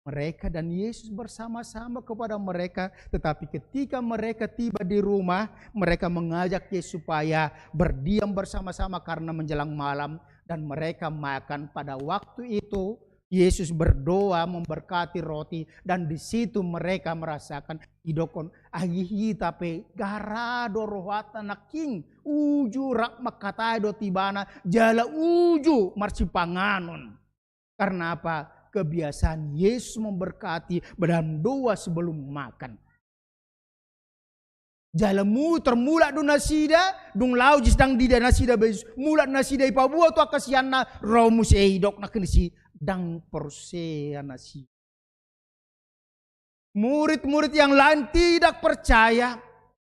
mereka dan Yesus bersama-sama kepada mereka. Tetapi ketika mereka tiba di rumah, mereka mengajak Yesus supaya berdiam bersama-sama karena menjelang malam, dan mereka makan. Pada waktu itu Yesus berdoa, memberkati roti, dan di situ mereka merasakan, didokkon, agi hita pe, gara do rohanta nangkin uju rap mangkatai dohot ibana, jala uju marsipanganon. Karena apa? Kebiasaan Yesus memberkati dalam doa sebelum makan. Jala mutar mulak do nasida, dung laho Jesus ndang diida nasida be Jesus, mulak nasida, dipaboa tu angka siseanna, ro muse i, didok nangkin disi, ndang porsea nasida. Murid-murid yang lain tidak percaya.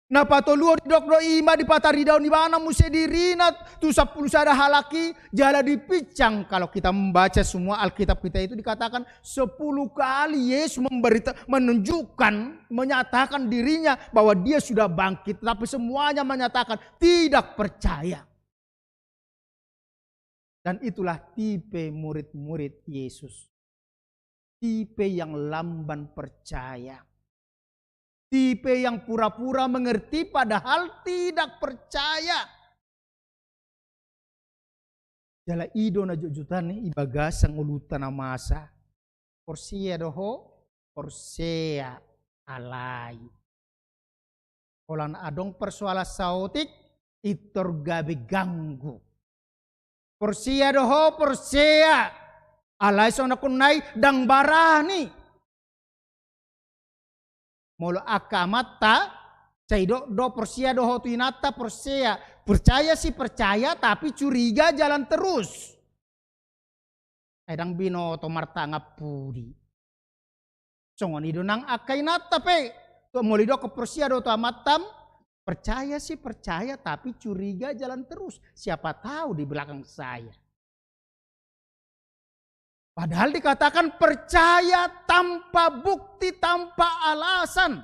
Na patoluhon didok do i ma dipataridahon ibana muse dirina tu sampulu sada halak i, jala dipinsang. Kalau kita membaca semua Alkitab kita itu dikatakan sepuluh kali Yesus memberita-, menunjukkan, menyatakan dirinya bahwa dia sudah bangkit. Tapi semuanya menyatakan tidak percaya. Dan itulah tipe murid-murid Yesus. Tipe yang lamban percaya. Tipe yang pura-pura mengerti padahal tidak percaya. Jala i do na jotjotan i bagasan ngolunta na masa. Porsea do ho, porsea alai. Holan adong persoalan saotik, pintor gabe ganggu. Porsea do ho, porsea. Alai songon nangkin i ndang barani. Molo angka amanta, sai didok do porsea do ho tu inanta, porsea. Percaya sih percaya, tapi curiga jalan terus. Ai ndang binoto martangan pudi. Songon i do nang angka inanta pe. Tu molo didok porsea do tu amantam, percaya sih percaya, tapi curiga jalan terus. Siapa tahu di belakang saya. Padahal dikatakan percaya tanpa bukti, tanpa alasan.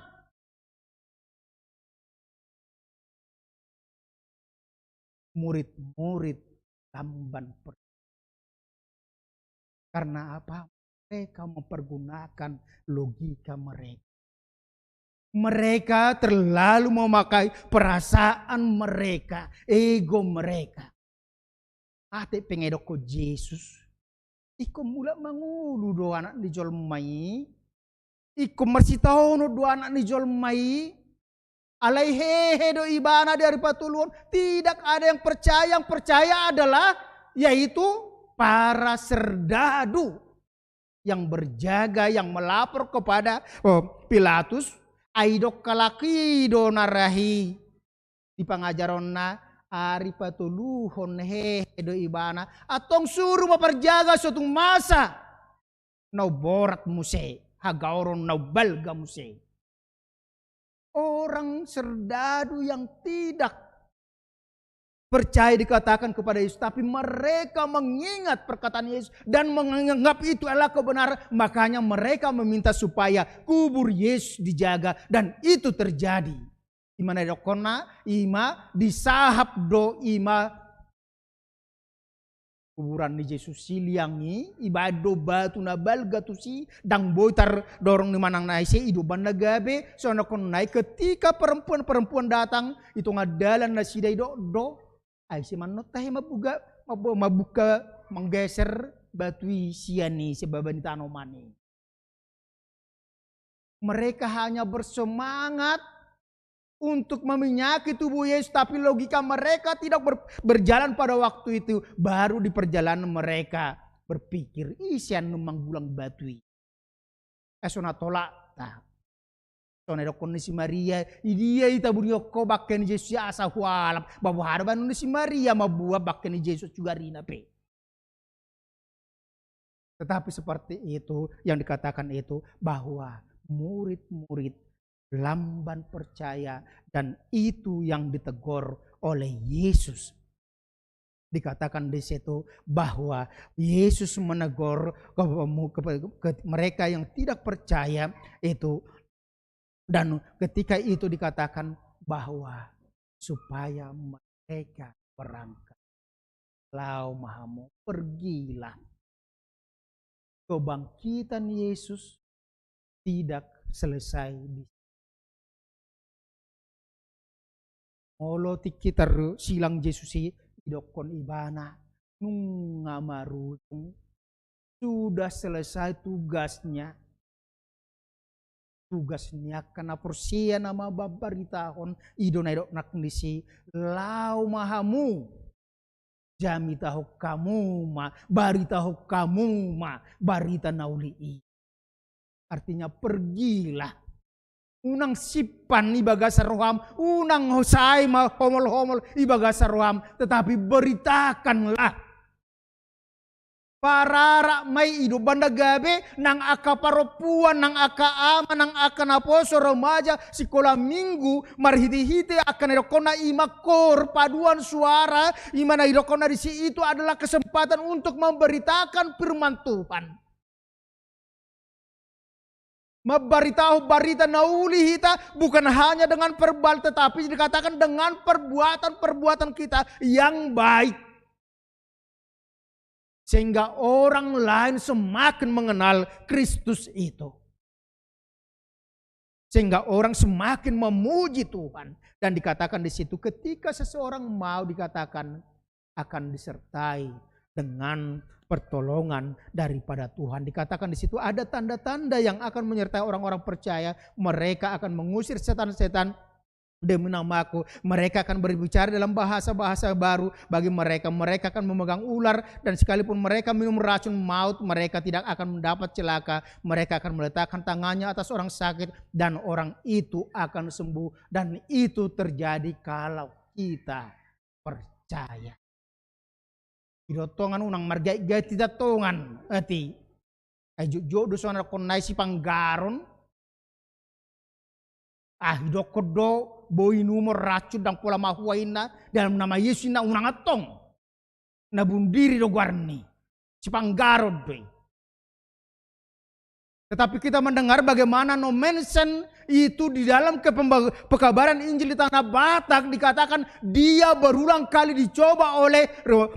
Murid-murid lamban per-, karena apa? Mereka mempergunakan logika mereka. Mereka terlalu memakai perasaan mereka, ego mereka. Ate pe nga didokkon Jesus, ingkon mulak mangolu do Anak ni Jolma i. Ingkon marsitaonon do Anak ni Jolma i. Alai hehe do ibana di ari patoluhon. Tidak ada yang percaya. Yang percaya adalah, yaitu para serdadu yang berjaga, yang melapor kepada, oh, Pilatus. Ai didok halak i do na ra i di pangajaronna, ari patoluhon hehe do ibana. Antong suru ma parjaga so tung masa na umborat muse, hagaoron na umbalga muse. Orang serdadu yang tidak percaya dikatakan kepada Yesus, tapi mereka mengingat perkataan Yesus dan menganggap itu adalah kebenaran, makanya mereka meminta supaya kubur Yesus dijaga, dan itu terjadi. I ma na didokkonna, i ma disahap do i ma kuburan ni Jesus i liang i, ibaen do batu na balga tusi, ndang boi tardorong ni manang na ise, i do umbahen na gabe. Songon nangkin i ketika perempuan-perempuan datang, i tonga dalan nasida, didok do, ai ise ma annon tahe mambuka, mambu-, mambuka, manggeser batu i sian i, sian baba ni tanoman i. Mereka hanya bersemangat untuk meminyaki tubuh Yesus, tapi logika mereka tidak ber-, berjalan pada waktu itu. Baru di perjalanan mereka berpikir, ise annon manggulang batu i. Eh, songon na tolapta. Songon na didokkon ni si Maria, i dia i tabunion ho bangke ni Jesus i asa hualap. Ba boha do baenon ni si Maria mambuat bangke ni Jesus tu garina pe. Tetapi seperti itu yang dikatakan itu, bahwa murid-murid lamban percaya, dan itu yang ditegur oleh Yesus. Dikatakan di situ bahwa Yesus menegur ke, ke, ke mereka yang tidak percaya itu, dan ketika itu dikatakan bahwa supaya mereka berangkat. Laho ma hamu, pergilah. kebangkitan Yesus tidak selesai di Molo tingki tarsilang Jesus i, didokkon ibana, nunga marujung, sudah selesai tugasnya. Tugas ni angka na porsea na mambaritahon, i do na didok nang disi, laho ma hamu, jamitahon hamu ma, baritahon hamu ma barita na uli i. Artinya, pergilah. Unang simpan i bagasan roham, unang sai ma homol-homol i bagasan roham, tetapi beritakanlah. Pararak ma i, i do umbahen na gabe nang angka parompuan, nang angka ama, nang angka naposo, remaja, sikola minggu, marhite-hite angka na didokkonna i ma koor, paduan suara, i ma na didokkonna disi, itu adalah kesempatan untuk memberitakan firman Tuhan. Mambaritahon barita na uli hita, bukan hanya dengan verbal, tetapi dikatakan dengan perbuatan-perbuatan kita yang baik. Sehingga orang lain semakin mengenal Kristus itu. Sehingga orang semakin memuji Tuhan. Dan dikatakan di situ, ketika seseorang mau, dikatakan, akan disertai dengan pertolongan daripada Tuhan. Dikatakan di situ ada tanda-tanda yang akan menyertai orang-orang percaya. Mereka akan mengusir setan-setan demi namaku. Mereka akan berbicara dalam bahasa-bahasa baru bagi mereka. Mereka akan memegang ular, dan sekalipun mereka minum racun maut, mereka tidak akan mendapat celaka. Mereka akan meletakkan tangannya atas orang sakit, dan orang itu akan sembuh. Dan itu terjadi kalau kita percaya. I do tongan, unang margait-gait hita tongan, ati. Ai jotjot do songon na didokkon nai sipanggaron. Ah, didokkon do, boi inumon racun ndang pola mahua inna, dalam nama Yesus inna, unang antong. Na bunuh diri do goarni. Sipanggaron do i. Tetapi kita mendengar bagaimana Nommensen itu di dalam kepemba-, pekabaran Injil di Tanah Batak dikatakan dia berulang kali dicoba oleh,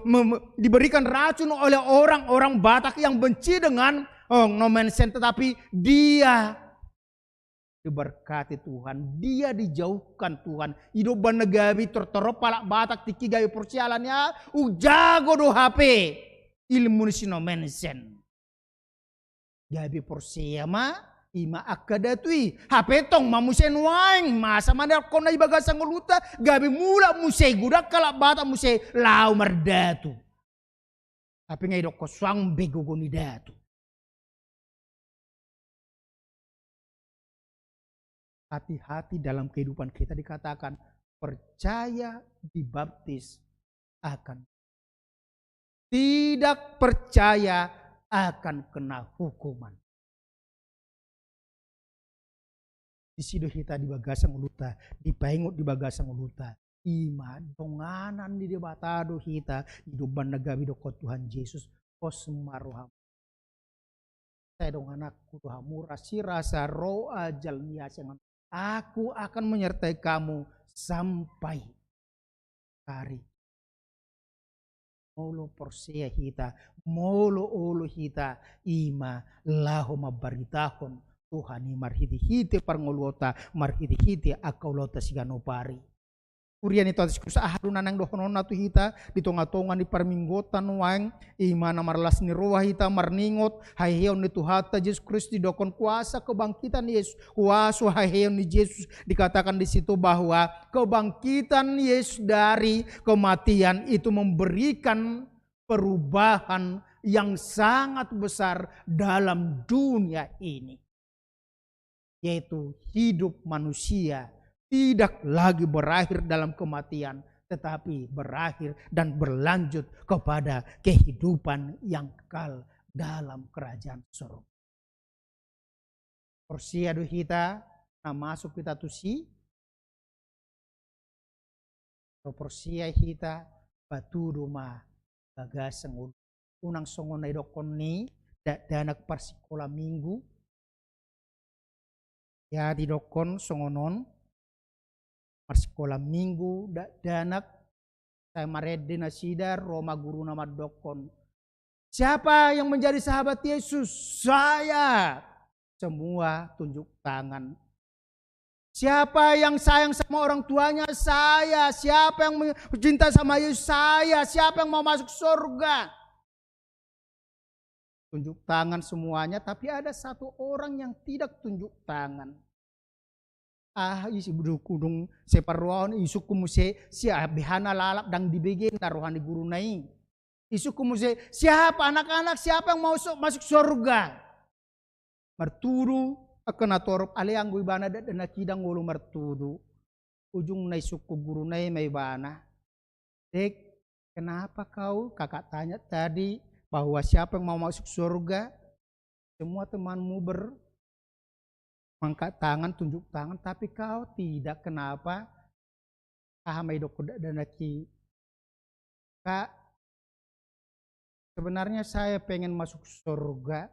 me-, me-, diberikan racun oleh orang-orang Batak yang benci dengan, oh, Nommensen, tetapi dia diberkati Tuhan, dia dijauhkan Tuhan. I do umbahen na gabe tortor halak Batak tingki gabe porsea, alani aha? Umjago do hape ilmu ni si Nommensen. Gabe porsea ma, i ma angka datu i. Hape tong ma muse nuaeng, masa ma na didokkon i bagasan ngolunta, gabe mulak muse, godang halak Batak muse laho mardatu. Hape nga didokkon suang be gogo ni datu. Hati-hati dalam kehidupan kita, dikatakan percaya dibaptis akan, tidak percaya akan kena hukuman. Disi do hita di bagasan ngolunta, dipaingot di bagasan ngolunta. I ma donganan ni Debata do hita, i do umbahen na gabe didokkon Tuhan Jesus, pos ma roham. Sai dongananku do hamu, rasirasa ro ajal ni hasinganon. Aku akan menyertai kamu sampai hari. Molo porsea hita, molo olo hita, i ma laho mambaritahon Tuhan i marhite-hite parngoluonta, marhite-hite angka ulaonta siganup ari. Huria ni Tuhan Jesus Kristus, aha do na naeng dohononna tu hita di tonga-tonga ni parmingguonta nuaeng? I ma na marlas ni roha hita marningot haheheon ni Tuhanta Jesus Kristus, didokkon kuasa kebangkitan Yesus, kuasa haheheon ni Jesus. Dikatakan di situ bahwa kebangkitan Yesus dari kematian itu memberikan perubahan yang sangat besar dalam dunia ini, yaitu hidup manusia tidak lagi berakhir dalam kematian, tetapi berakhir dan berlanjut kepada kehidupan yang kekal dalam kerajaan surga. Porsea do hita na masuk hita tusi? Ro porsea hita, patudu ma bagasan ngolu. Unang songon na didokkon ni dakdanak parsikola minggu. Ia didokkon songon on, parsikola minggu dakdanak, sai marende nasida, ro ma guruna mandokkon, Siapa yang menjadi sahabat Yesus? Saya. Semua tunjuk tangan. Siapa yang sayang sama orang tuanya? Saya. Siapa yang cinta sama Yesus? Saya. Siapa yang mau masuk surga? Tunjuk tangan semuanya, tapi ada satu orang yang tidak tunjuk tangan. Ah, isi buduk kudung separuan isukku muse siap behana lalap dang dibegena roha ni guruna i. Isukku muse siapa anak-anak, siapa yang mau so-, masuk surga? Martudu angka na torop, alai anggo ibana dakdanak i dang olo martudu. Ujungna isungkun guruna i ma ibana. Dek, kenapa kau kakak tanya tadi bahwa siapa yang mau masuk surga? Semua temanmu ber mangkat tangan, tunjuk tangan, tapi kau tidak, kenapa? Aha ma idok dakdanak i? Kak, sebenarnya saya pengen masuk surga,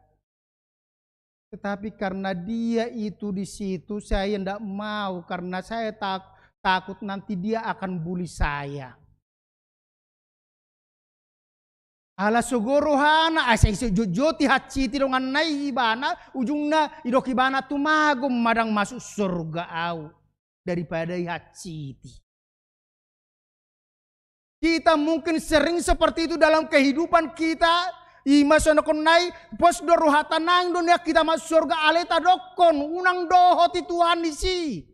tetapi karena dia itu di situ, saya ndak mau, karena saya tak-, takut nanti dia akan bully saya. Ala sogo rohana, asa isojotjoti hansiti donganna i ibana, ujungna idok ibana, tumagon ma dang masuk surga au daripada ihansiti. Kita mungkin sering seperti itu dalam kehidupan kita. Ima songon nai, pos do rohata, naeng do nian hita masuk surga, alai tadokkon unang dohot i Tuhan disi.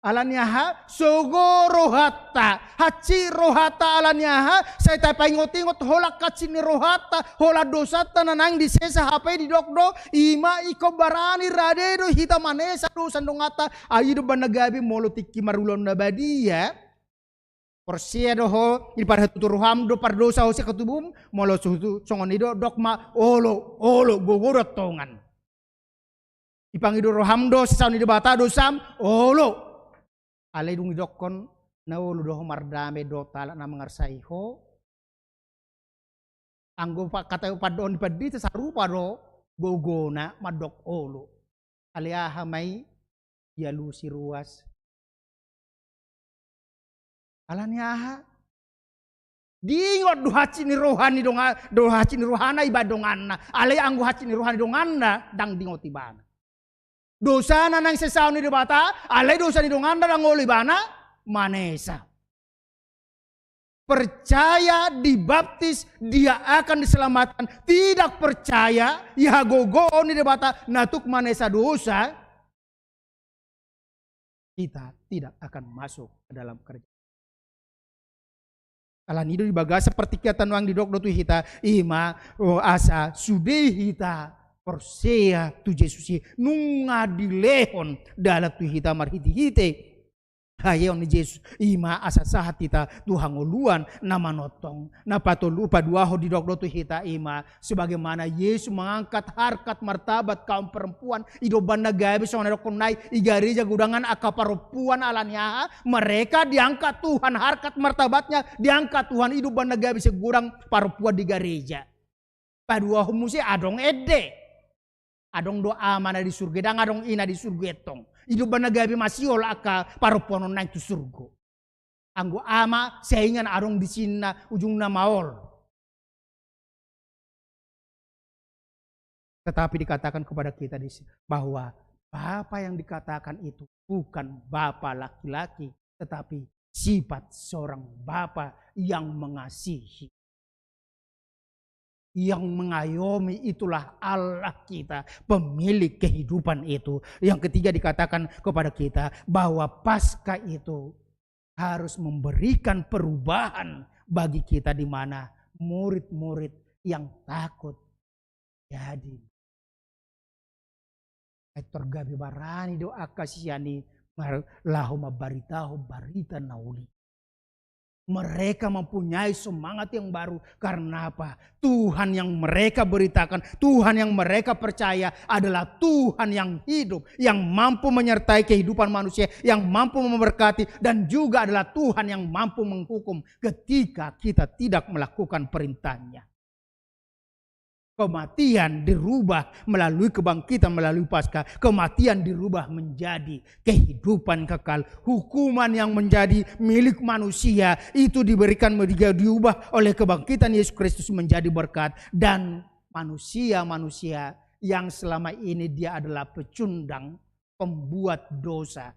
Ala ni aha? Sogo rohanta, hansit rohanta. Ala ni aha? Sai tapaingotingot holan hansit ni rohanta, holan dosanta na naeng disesa, hape didok do, ima ingkon barani rade do hita manesa dosa ni donganta. Ai do umbahen na gabe molo tingki marulaon na badia. Porsea do ho, diparhatutu roham do pardosa ho sian hatubum, molo suhutu songon i do, dok ma olo, olo, gogo do tongan. Dipangido roham do sisaon ni Debata dosam, olo. Alai dung didokkon, na olo do ho mardame dohot halak na mangarsai ho. Anggo pa-, hata pandohan ni pandita sarupa do gogona mandok olo. Alai aha ma i? Dialusi ruas. Ala ni aha? Diingot do hansit ni roha ni donga-, do hansit ni rohana ibahen donganna. Alai anggo hansit ni roha ni donganna, ndang diingot ibana. Dosana naeng sesaon ni Debata, alai dosa ni donganna ndang olo ibana manesa. Percaya, dibaptis, dia akan diselamatkan. Tidak percaya, ihagogoon ni Debata, na tuk manesa dosa, kita tidak akan masuk ke dalam kerajaan. Ala ni i do di bagasan partingkian ta nuaeng didok do tu hita, ima, o, asa sude hita porsea tu Jesus i, nunga dilehon dalan tu hita marhitehite haeaon ni Jesus, ima asa sahat hita tu hangoluan na manongtong. Na patolu, paduahon didok do tu hita ima, sebagaimana Yesus mengangkat harkat martabat kaum perempuan, i do umbahen na gabe songon na didokkon nai, i gareja godang angka parompuan. Ala ni aha? Mereka diangkat Tuhan, harkat martabatnya diangkat Tuhan, i do umbahen na gabe sai godang parompuan di gareja. Paduahon muse adong ende. Adong do Ama na di surgo i, ndang adong ina di surgo i antong. I do umbahen na gabe masihol angka parompuan on naeng tu surgo. Anggo ama saingan adong di sinna, ujungna maol. Tetapi dikatakan kepada kita di si-, bahwa bapa yang dikatakan itu bukan bapa laki-laki, tetapi sifat seorang bapa yang mengasihi, yang mengayomi, itulah Allah kita, pemilik kehidupan itu. Yang ketiga, dikatakan kepada kita bahwa Paskah itu harus memberikan perubahan bagi kita, di mana murid-murid yang takut jadi Ai tor gabe barani do angka sisean i mar-, laho mambaritahon barita na uli. Mereka mempunyai semangat yang baru. Karena apa? Tuhan yang mereka beritakan, Tuhan yang mereka percaya adalah Tuhan yang hidup, yang mampu menyertai kehidupan manusia, yang mampu memberkati, dan juga adalah Tuhan yang mampu menghukum ketika kita tidak melakukan perintahnya. Kematian dirubah melalui kebangkitan, melalui Paskah. Kematian dirubah menjadi kehidupan kekal. Hukuman yang menjadi milik manusia itu diberikan, diubah oleh kebangkitan Yesus Kristus menjadi berkat. Dan manusia-manusia yang selama ini dia adalah pecundang, pembuat dosa,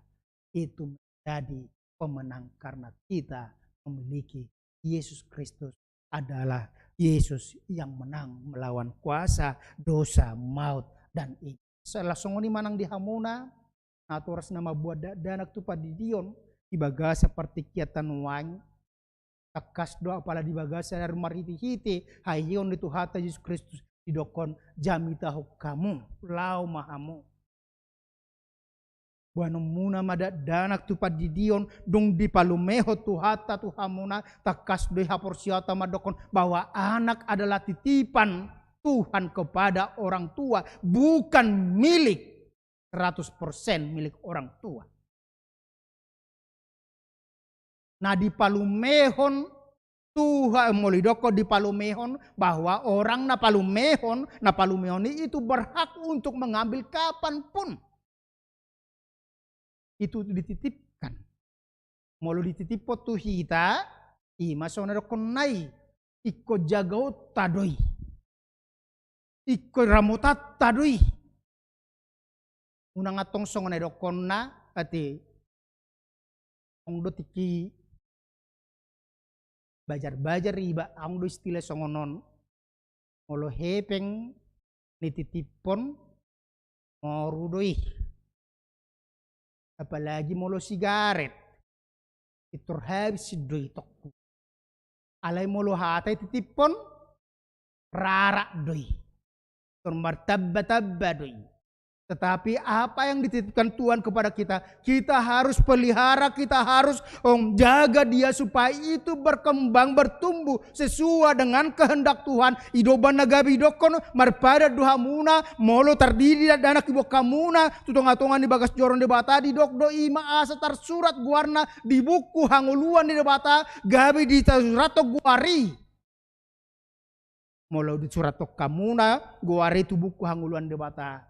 itu menjadi pemenang karena kita memiliki Yesus Kristus adalah Yesus yang menang melawan kuasa dosa, maut, dan iblis. Salah songon i ma nang di hamuna, natoras na mambuat dakdanak tu pandidion di bagasan partingkian nuaeng, tangkas do apala di bagasan ari marhitehite haheheon ni Tuhanta Jesus Kristus, didokkon jamitahon hamu, laho ma hamu. Boanonmuna ma dakdanak tu pandidion, dung dipalumehon Tuhanta tu hamuna, tangkas do i haporseaonta mandokkon bahwa anak adalah titipan Tuhan kepada orang tua, bukan milik seratus persen milik orang tua. Na dipalumehon Tuhan, molo didokkon dipalumehon, bahwa orang na palumehon, na palumehon i itu berhak untuk mengambil kapan pun. Itu dititipkan. Molo dititiphon tu hita, i ma songon na didokkon nai, ingkon jagaonta do i. Ingkon ramotanta do i. Unang antong songon na didokkonna, ate. Adong do tingki bajar-bajar iba, adong do istilah songon on. Molo hepeng nititiphon, moru do i. Apalagi molo sigaret, pintor habis do i tongku. Alai molo hata ititiphon, rarak do i. Pintor martamba-tamba do i. Tetapi apa yang dititipkan Tuhan kepada kita, kita harus pelihara, kita harus, om, jaga dia supaya itu berkembang, bertumbuh sesuai dengan kehendak Tuhan. I do umbahen na gabe didokkon, marpadan do hamuna, molo tardidi dakdanak diboan hamuna tu tonga-tonga ni bagas joro ni Debata, didok do i ma asa tarsurat goarna di buku hangoluan ni Debata, gabe disurathon goar i. Molo disurathon hamuna goar i tu buku hangoluan Debata,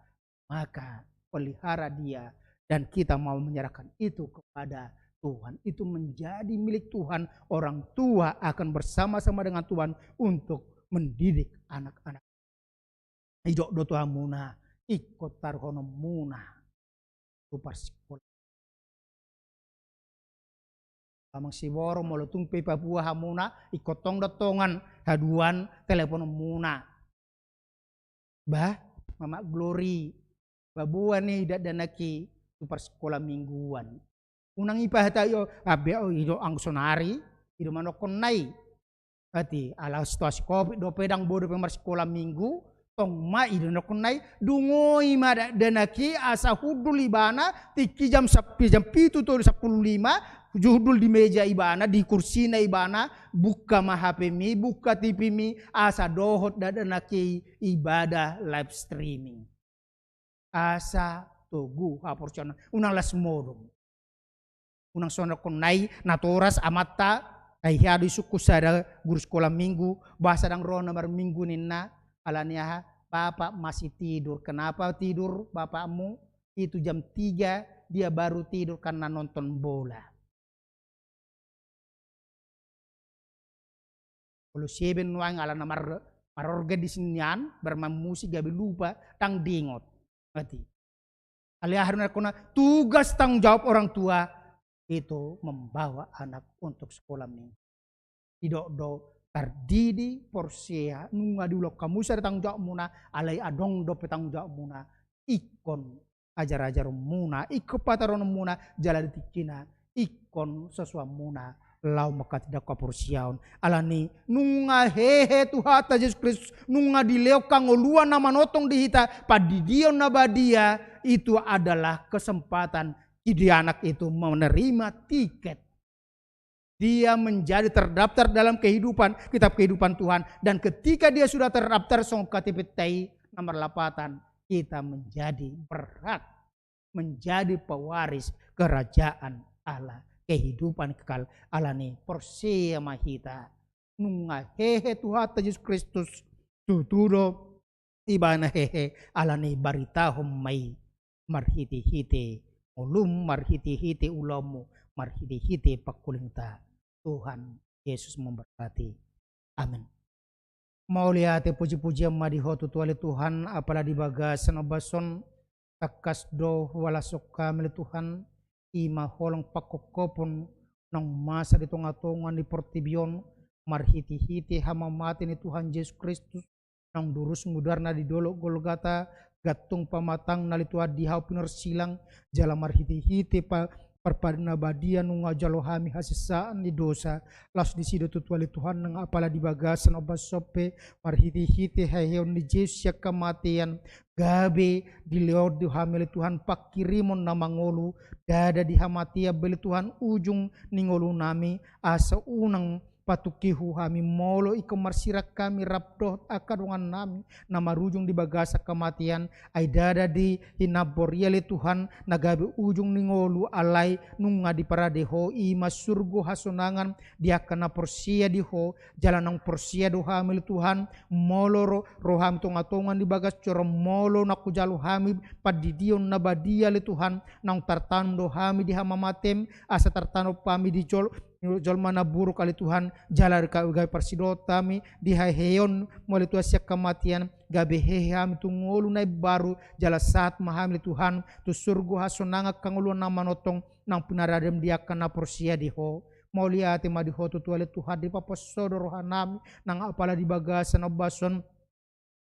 maka pelihara dia, dan kita mau menyerahkan itu kepada Tuhan. Itu menjadi milik Tuhan. Orang tua akan bersama-sama dengan Tuhan untuk mendidik anak-anak. Didok do tu hamuna, ingkon taruhononmuna tu parsikola. Amang siborong, molo tung pe i Papua hamuna, ingkon tong do tongan haduan telepononmuna. Bah, Mama Glory, ba boan i dakdanak i tu parsikola mingguan. Unang i pahatai, o, abe, o, i do anggo sonari, i do mandokkon nai. Ate, ala situasi covid dope, ndang boi dope marsikola minggu, tong ma i do na dokkon nai, dung oi ma dakdanak i asa hundul ibana, tingki jam sap-, jam pitu tolu sampulu lima, hundul di meja ibana, di kursina ibana, buka ma H P-mi, buka T V-mi, asa dohot dakdanak i ibadah live streaming. Asa togu haporseaonna, unang las modom. Unang songon na dokkon nai, natoras amanta, ai hea do isungkun sada guru sikola minggu, boasa ndang ro na marminggu ninna, alani aha, bapak masih tidur. Kenapa tidur bapakmu? Itu jam tiga dia baru tidur karena nonton bola. Olo seben nuaeng ala na mar-, marorga di sinian, bermain musik, gabe lupa, ndang diingot. Berarti. Alai aha do na dokkonna, tugas tanggung jawab orang tua itu membawa anak untuk sekolah minggu. Didok do, tardidi, porsea, nunga diulahon hamu sada tanggung jawabmuna, alai adong dope tanggung jawabmuna, ingkon ajar-ajaronmuna, ingkon pataruhononmuna, jala di tingkina, ingkon sosoanmuna, laho manghatindanghon haporseaon. Alani, nunga hehe Tuhanta Jesus Kristus, nunga dilehon hangoluan na manongtong di hita, pandidion na badia, itu adalah kesempatan di anak itu menerima tiket. Dia menjadi terdaftar dalam kehidupan, kitab kehidupan Tuhan. Dan ketika dia sudah terdaftar, songon K T P-ta i na marlapatan, kita menjadi berhak menjadi pewaris kerajaan Allah, kehidupan kekal. Alani porsea ma hita, nunga hehe Tuhanta Jesus Kristus, tutu do Ibana hehe, alani baritahon ma i marhitehite ngolum, marhitehite ulaonmu, marhitehite pangkulingta. Tuhan Yesus memberkati. Amin. Mauliate, puji-pujian ma di Ho tutu ale Tuhan, apala di bagasan ombas on, tangkas do huhalashon hami ale Tuhan, i ma holong pangkophopon naung masa di tonga-tonga ni portibi on, marhitehite hamamate ni Tuhan Jesus Kristus, naung durus mudarna di dolok Golgata, gantung pamatangna ale Tuhan di hau pinorsilang, jala marhitehite pa-, parpadanan na badia nunga jalo hami hasesaan ni dosa, laos disi do tutu ale Tuhan nang apala di bagasan ombas on pe, marhitehite haheheon ni Jesus sian hamatean, gabe dilehon do hami ale Tuhan pangkirimon na mangolu, ndada di hamatean be ale Tuhan ujung ni ngolunami, asa unang patungkihon hami molo ingkon marsirang hami rap dohot angka dongannami na marujung di bagasan hamatean, ai ndada di hinambor i ale Tuhan na gabe ujung ni ngolu, alai nunga diparade Ho i ma surgo hasonangan di angka na porsea di Ho, jala naung porsea do hami ale Tuhan, molo ro, ro hami tonga-tonga ni bagas joro on, molo naung hujalo hami pandidion na badia ale Tuhan, naung tartanom do hami di hamamatem, asa tartanom hami di jol-, jolma na buruk ale Tuhan, jala gabe parsidohot hami di haheheonmu ale Tuhan sian hamatean, gabe hehe hami tu ngolu na imbaru, jala sahat ma hami ale Tuhan tu surgo hasonangan hangoluan na manongtong, naung pinaradem di angka na porsea di Ho. Mauliate ma di Ho tutu ale Tuhan, dipaposo do rohanami nang apala di bagasan ombas on,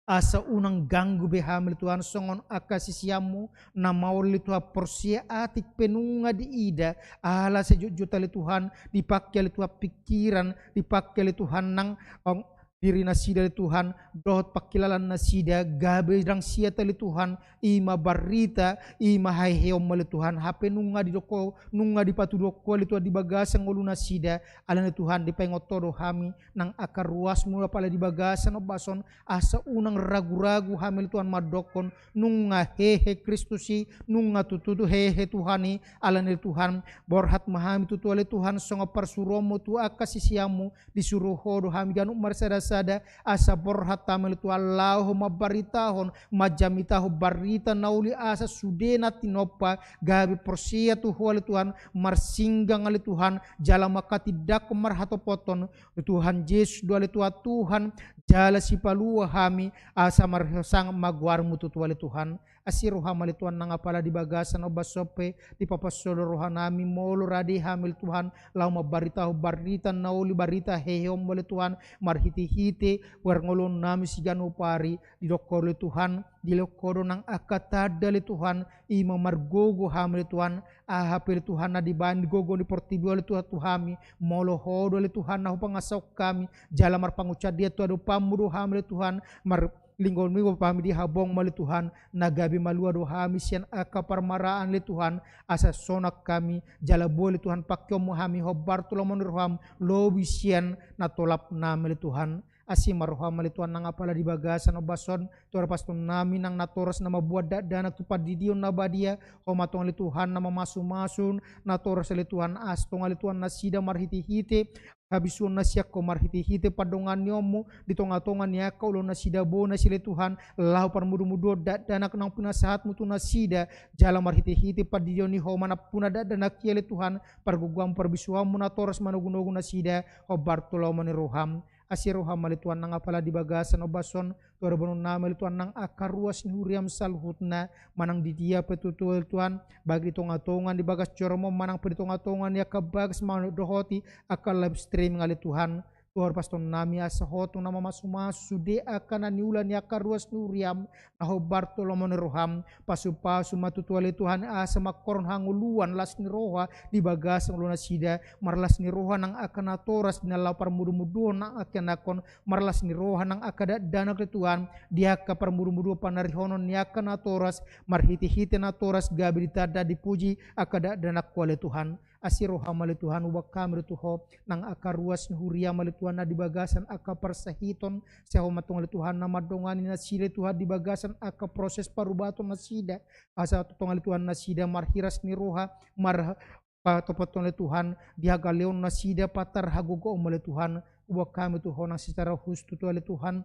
asa unang ganggu be hami ale Tuhan songon angka siseanmu na maol ale Tuhan porsea atik pe nunga diida, ala sejotjot ale Tuhan dipangke ale Tuhan pingkiran, dipangke ale Tuhan nang, ong, diri nasida ale Tuhan, dohot pangkilalaan nasida, gabe ndang siat ale Tuhan, i ma barita, i ma haheheonmu ale Tuhan, hape nunga didok Ho, nunga dipatuduhon Ho ale Tuhan di bagasan ngolu nasida, alani Tuhan dipaingot Ho do hami, nang angka ruasmu apala di bagasan ombas on, asa unang ragu-ragu hami ale Tuhan mandokkon, nunga hehe Kristus i, nunga tutu hehe Tuhan i, alani Tuhan, borhat ma hami tutu ale Tuhan, songon parsuruonmu tu angka siseanmu, disuru Ho do hami ganup marsada-sada, asa borhat hami ale Tuhan laho mambaritahon, manjamitahon barita na uli asa sude na tinompa, gabe porsea tu Ho ale Tuhan, marsinggang ale Tuhan, jala manghatindanghon marhatopothon, Tuhan Jesus do ale Tuhan, Tuhan, jala sipalua hami, asa marhasangap ma goarmu tutu ale Tuhan. Asi roham ale Tuhan nang apala di bagasan ombas on pe, dipaposo do rohanami molo rade hami ale Tuhan, laho mambaritahon barita na uli, barita heheonmu ale Tuhan, marhitehite parngoluonnami siganup ari, didok Ho ale Tuhan, dilehon Ho do nang angka tanda ale Tuhan, i ma margogo hami ale Tuhan, aha pe ale Tuhan na dibaen gogo ni portibi on ale Tuhan tu hami, molo Ho do ale Tuhan na hupangasahon hami, jala marpangunsandean tu adopanmu do hami ale Tuhan, marlinggotlinggot hami di habongmu ale Tuhan, na gabe malua do hami sian angka parmaraan ale Tuhan, asa sonang hami, jala boi ale Tuhan pangkeonmu hami hombar tu lomo ni roham, lobi sian na tolapnami ale Tuhan. Asi ma roham ale Tuhan nang apala di bagasan ombas on, tu hapastorannami nang natoras na mamboan dakdanak tu pandidion na badia, Ho ma tong ale Tuhan na mamasu-masu natoras ale Tuhan, asa tong ale Tuhan nasida marhitehite habisuonna sian Ho, marhitehite pandonganionmu di tonga-tonga ni angka ulaon nasida bona i ale Tuhan, laho parmudu-muduon dakdanak naung pinasahatmu tu nasida, jala marhitehite pandidion ni Ho manampuna dakdanak i ale Tuhan, pargogoanmu parbisuanmu natoras manogu-nogu nasida hombar tu lomo ni roham. Asi roham ale Tuhan nang apala di bagasan ombas on, tu adopanonnami ale Tuhan nang angka ruas ni huriam saluhutna, manang di dia pe tutu ale Tuhan, baik di tonga-tonga ni bagas joroM on, manang pe di tonga-tonga ni angka bagas mandohoti angka live streaming ale Tuhan. Tu hapastorannami asa Ho tong na mamasu-masu sude angka na niula ni angka ruas ni huriam, na hombar tu lomo ni roham, pasu-pasu ma tutu ale Tuhan asa mangkorhon hangoluan las ni roha di bagasan ulaon nasida, marlas ni roha nang angka natoras di na laho parmudu-muduon nang angka ianakhon, marlas ni roha nang angka dakdanak ale Tuhan, di angka parmudu-muduon panarihonon ni angka natoras, marhite-hite natoras gabe ditanda dipuji angka dakdanak Ho ale Tuhan. Asi roham ale Tuhan, huboan hami do tu Ho, nang angka ruas ni huriam ale Tuhan na di bagasan angka parsahiton, sai Ho ma tong ale Tuhan na mandongani nasida ale Tuhan di bagasan angka proses parubaton nasida, asa tong ale Tuhan nasida marhiras ni roha, marpatopot tong ale Tuhan, di hagaleon nasida patar hagogoonmu ale Tuhan, huboan hami tu Ho nang secara khusus tutu ale Tuhan.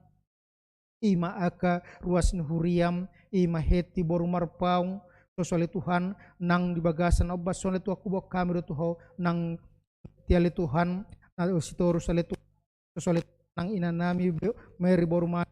i ma angka ruas ni huriam, i ma heti boru Marpaung, soso ale Tuhan, nang di bagasan ombas on ale Tuhan, huboan hami do tu Ho, nang heti ale Tuhan, na sitorus ale Tuhan, soso ale Tuhan, nang inanami, Mary boru Mary,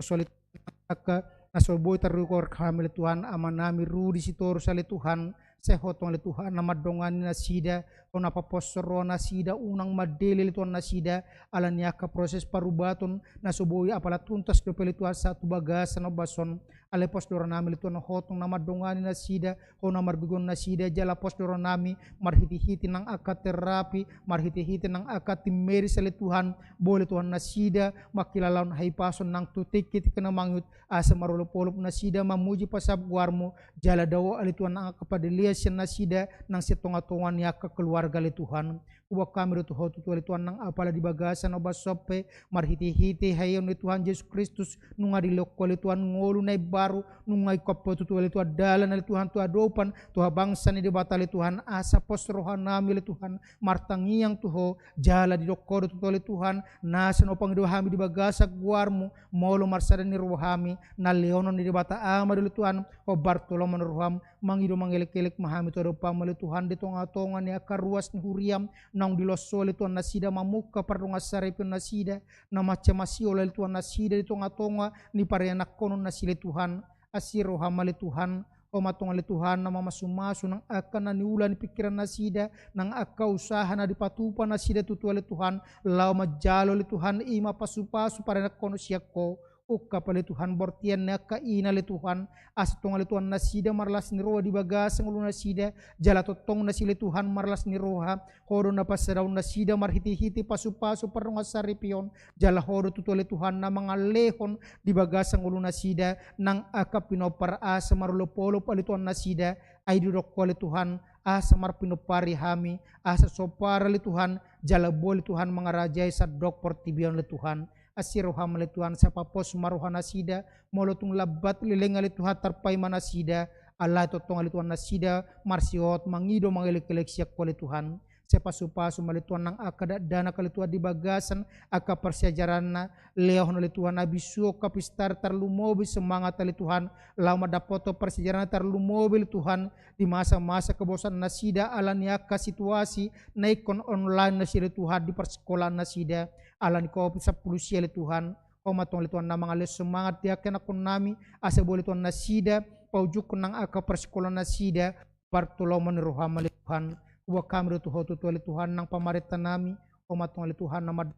soso ale Tuhan, angka na so boi targoar hami ale Tuhan, amanami Rudi sitorus ale Tuhan, sai Ho tong ale Tuhan, na mandongani nasida, Ho na paposhon roha nasida, unang mandele ale Tuhan nasida, ala ni angka proses parubaton, na so boi apala tuntas dope ale Tuhan sahat tu bagasan ombas on, alai pos do rohanami ale Tuhan, Ho tong na mandongani nasida, Ho na margogo nasida, jala pos do rohanami, marhitehite nang angka terapi, marhitehite nang angka tim medis ale Tuhan, boi ale Tuhan nasida, mangkilalahon hahipason nang tu tingki-tingki na mangihut, asa marolop-olop nasida, mamuji pasap goarmu, jala dao ale Tuhan nang angka pandelean sian nasida, nang sian tonga-tonga ni angka keluarga ale Tuhan. Huboan hami do tu Ho tutu ale Tuhan nang apala di bagasan ombas on pe, marhitehite haheheon ni Tuhan Jesus Kristus, nunga dilehon Ho ale Tuhan ngolu na imbaru, nunga ingkon Ho tutu ale Tuhan dalan ale Tuhan tu adopan, tu habangsa ni Debata ale Tuhan, asa pos rohanami ale Tuhan, martangiang tu Ho, jala didok Ho do tutu ale Tuhan, na so na hupangido hami di bagasan goarmu, molo marsada ni rohami, na lehonon ni Debata Ama do ale Tuhan, hombar tu lomo ni roham, mangido mangelek-elek ma hami tu adopanmu ale Tuhan, di tonga-tonga ni angka ruas ni huriam, naung dilehon Ho ale Tuhan nasida mamungka pardongansaripeon nasida, na mansai masihol ale Tuhan nasida di tonga-tonga ni parianakhonon nasida ale Tuhan, asi roham ale Tuhan, Ho ma tong ale Tuhan na mamasu-masu nang angka na niula ni pingkiran nasida, nang angka usaha na dipatupa nasida tutu ale Tuhan, laho manjalo ale Tuhan i ma pasu-pasu parianakhonon sian Ho, ungkap ale Tuhan bortian ni angka ina ale Tuhan, asa tong ale Tuhan nasida marlas ni roha di bagasan ngolu nasida, jala tongtong nasida ale Tuhan marlas ni roha, Ho do na pasadahon nasida marhitehite pasu-pasu pardongansaripeon, jala Ho do tutu ale Tuhan na mangalehon di bagasan ngolu nasida, nang angka pinompar asa marolop-olop ale Tuhan nasida, ai didok Ho ale Tuhan, asa marpinompari hami, asa sompar ale Tuhan, jala boi ale Tuhan mangarajai sandok portibi on ale Tuhan. Asi roham ale Tuhan, sai papos ma roha nasida, molo tung lambat leleng ale Tuhan tarpaima nasida, alai tongtong ale Tuhan nasida, marsihohot mangido mangelek-elek sian Ho ale Tuhan. Sai pasu-pasu ma ale Tuhan nang angka dakdanak ale Tuhan di bagasan, angka parsiajaranna, lehon ale Tuhan, na bisuhon angka pistar tarlumobi semangat ale Tuhan, laho mandapothon parsiajaranna tarlumobi ale Tuhan, di masa-masa kebosanan nasida ala ni angka situasi, na ingkon online nasida ale Tuhan di parsikolaan nasida, ala ni Covid sampulu sia ale Tuhan, Ho ma tong ale Tuhan na mangalehon semangat di angka ianakhonnami, asa boi ale Tuhan nasida, paujunghon nang angka parsikolaan nasida, partulomo ni roham ale Tuhan, huboan hami do tu Ho tutu ale Tuhan nang pamarentanami, Ho ma tong ale Tuhan na mar-,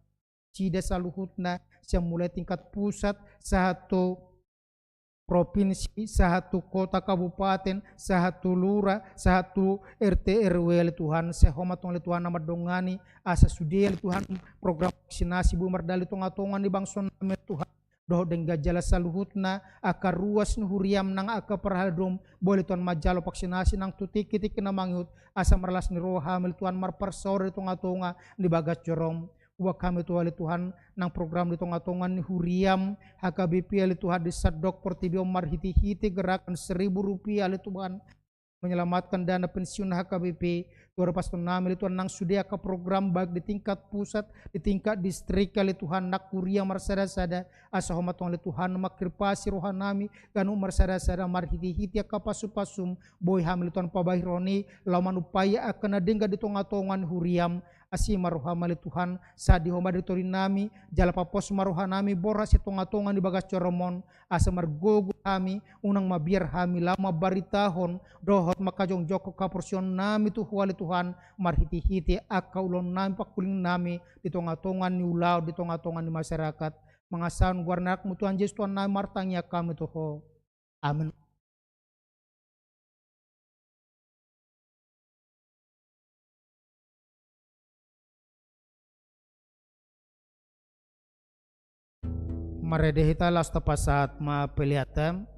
sida saluhutna, sian mulai tingkat pusat, sahat tu provinsi, sahat tu kota kabupaten, sahat tu lura, sahat tu R T R W ale Tuhan, sai Ho ma tong ale Tuhan na mandongani, asa sude ale Tuhan program vaksinasi boi mardalani tonga-tonga ni bangsonnami ale Tuhan, dohot denggan jala saluhutna, angka ruas ni huriam nang angka parhalado, boi ale Tuhan manjalo vaksinasi nang tu tingki-tingki na mangihut, asa marlas ni roha hami ale Tuhan marparsaoran di tonga-tonga ni bagas jorom. Huboan hami tutu ale Tuhan, nang program di tonga-tonga ni huriam, H K B P ale Tuhan di sandok portibi on marhite-hite gerakan seribu rupiah ale Tuhan, menyelamatkan dana pensiun H K B P, tu adopan nami ale Tuhan nang sude angka program baik di tingkat pusat, di tingkat distrik ale Tuhan nang huria marsada-sada, asa Ho ma tong ale Tuhan manghirpasi roha nami, ganup marsada-sada marhite-hite angka pasu-pasum, boi hami ale Tuhan pabahen roha i, laho manumpai angka na denggan di tonga-tonga ni huriam, Asi ma roham ale Tuhan, sadi Ho ma di torinami, jala papos ma rohanami borhat sian tonga-tonga ni bagas jorom on, asa margogo hami, unang mabiar hami laho mambaritahon, dohot manghajongjonghon haporseaonnami tu Ho ale Tuhan, marhite-hite angka ulaonnami pangkulinami, di tonga-tonga ni ulaon, di tonga-tonga ni masyarakat. Mangasahon goar ni anakmu Tuhan Jesus Tuhannami martangiang hami tu Ho. Amen. Marende hita laos tapasahat ma peleanta.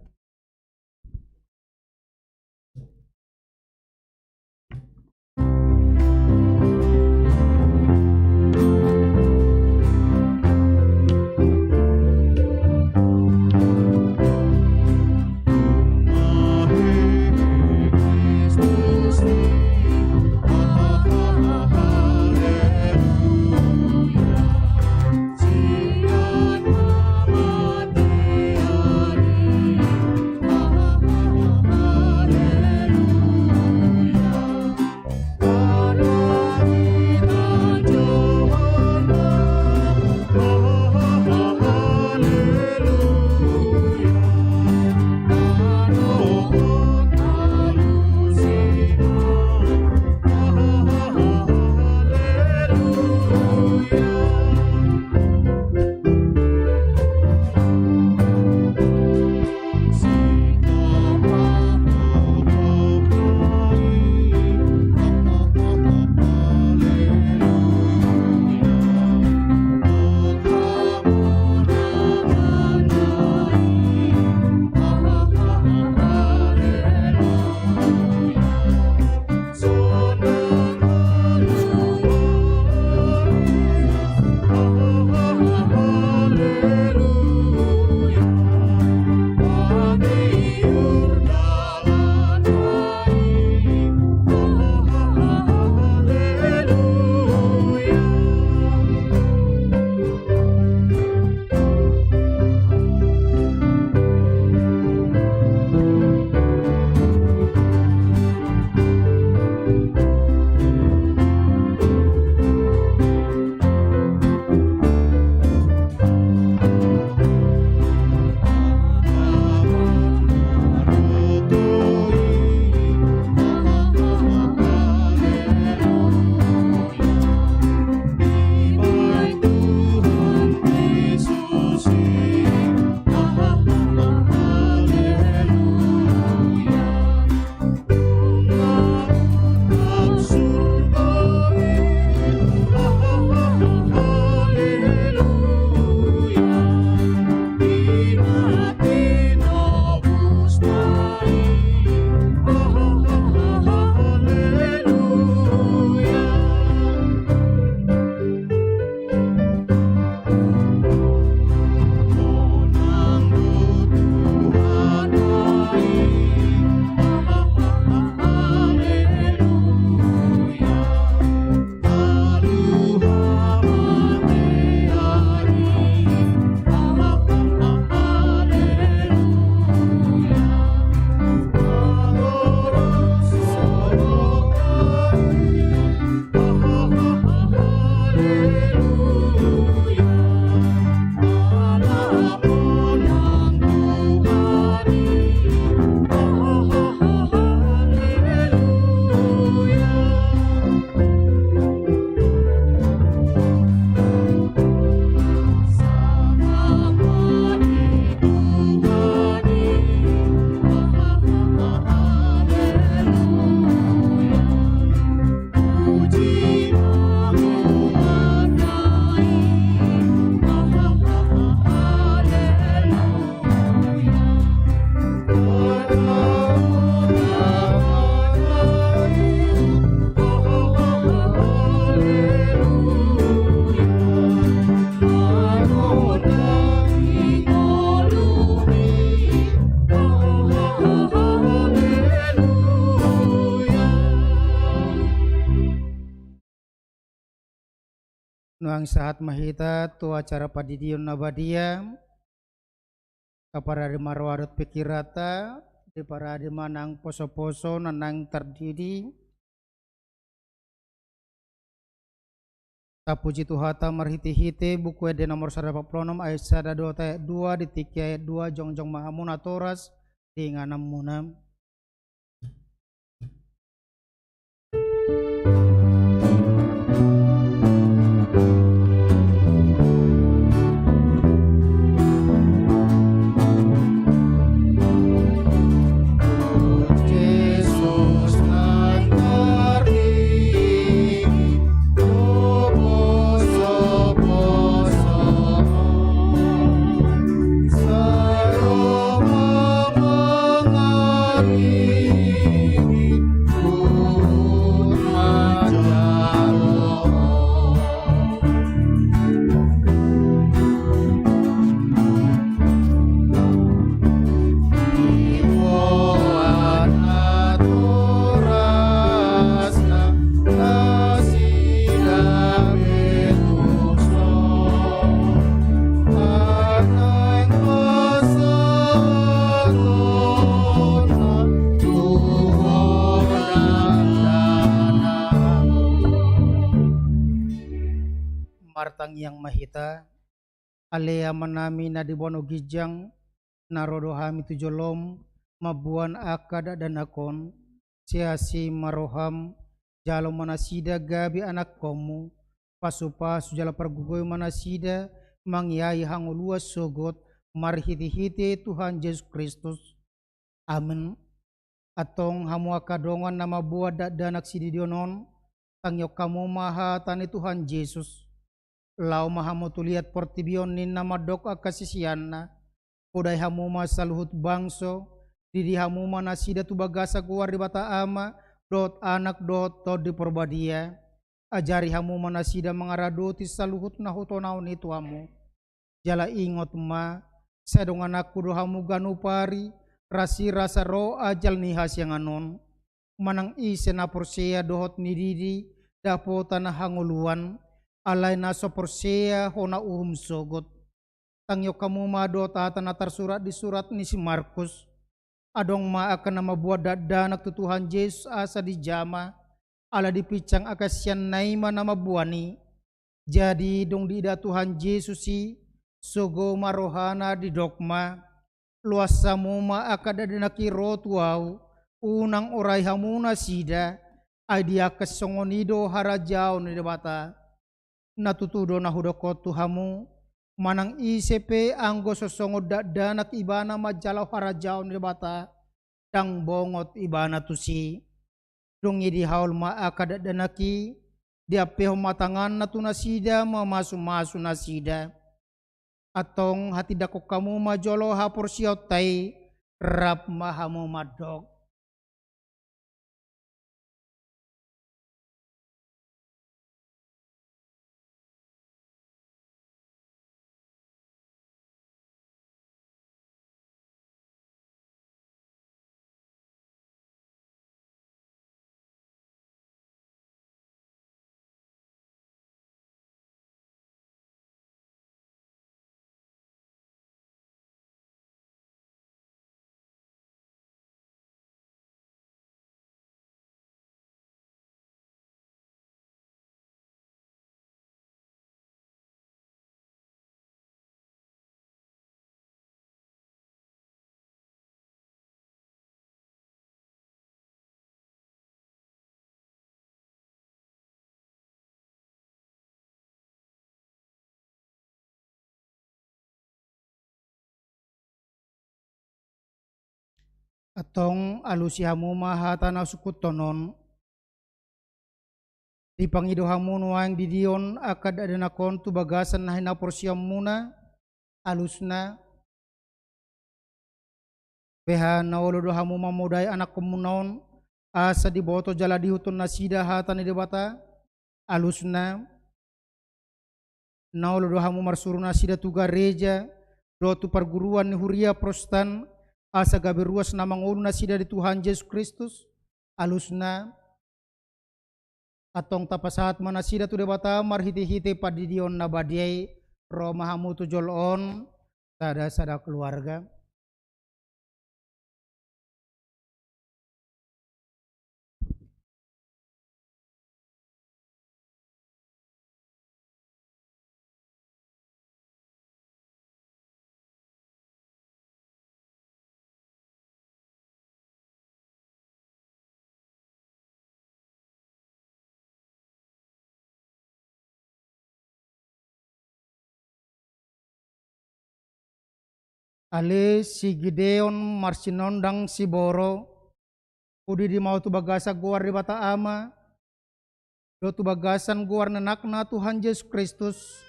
Nuaeng sahat ma hita tu acara pandidion na badia. Taparade ma roha dohot pingkiranta, diparade ma nang poso-poso na naeng tardidi. Tapuji Tuhanta marhite-hite Buku Ende nomor sada opat pulu onom ayat sada dohot ayat dua, di tingki ayat dua jongjong ma hamu natoras di ingananmuna. Martangiang ma hita. Ale Amanami na di banua ginjang, na ro do hami tu jolom mamboan angka dakdanak on, sai asi ma roham, jalo ma nasida gabe anakkonmu, pasu-pasu jala pargogoi ma nasida mangiai hangoluan sogot, marhite-hite Tuhan Jesus Kristus. Amen. Antong hamu angka dongan na mamboan dakdanak sididion on, tangihon hamu ma hata ni Tuhan Jesus. Laho ma hamu tu liat portibi on ninna mandok angka siseanna. Podai hamu ma saluhut bangso, didi hamu ma nasida tu bagasan goar Debata Ama, dohot Anak, dohot Tondi Porbadia. Ajari hamu ma nasida mangaradoti saluhut na hutonahon i tu hamu. Jala ingot ma, sai dongananku do hamu ganup ari, rasirasa ro ajal ni hasiangan on. Manang ise na porsea dohot nididi dapotan hangoluan, alai na so porsea hona uhum sogot. Tangihon hamu ma dohot hata na tarsurat di surat ni si Markus. Adong ma angka na mamboan dakdanak tu Tuhan Jesus asa dijama, ala dipinsang angka siseanna i ma na mamboan i. Jadi dung diida Tuhan Jesus i, sogo ma rohana, didok ma, loas hamu ma angka dakdanak i ro tu ahu, unang orai hamu nasida, ai di angka sisongon i do harajaon ni Debata. Na tutu do na hudok on tu hamu, manang ise pe anggo so songon dakdanak ibana manjalo harajaon ni Debata, ndang bongot ibana tusi. Dung i dihaol ma angka dakdanak i, diampehon ma tanganna tu nasida mamasu-masu nasida. Antong hatindangkon hamu ma jolo haporseaonta i, rap ma hamu mandok. Antong alusi hamu ma hata na husungkunhon on. Dipangido hamu nuaeng didion angka dakdanak on tu bagasan na hinaporseaonmuna, alusna. Beha na olo do hamu mamodai anakkonmuna on, asa diboto jala diihuthon nasida hata ni Debata, alusna. Na olo do hamu marsuru nasida tu gareja, dohot tu parguruan ni huria Protestan, asa gabe ruas na mangolu nasida di Tuhan Jesus Kristus, alusna. Antong tapasahat ma nasida tu Debata marhitehite pandidion na badia i, ro ma hamu tu jolo on, sada-sada keluarga. Ale si Gideon marsinondang siboro, hudidi ma ho tu bagasan goar Debata Ama, dohot tu bagasan goar ni Anakna Tuhan Jesus Kristus,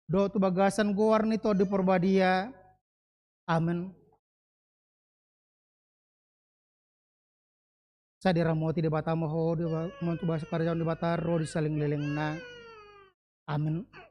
dohot tu bagasan goar ni Tondi Porbadia. Amen. Sai diramoti Debata ma ho, di ba-, mangan tu bagasan harajaon ni Debata, ro di salelenglelengna. Amen.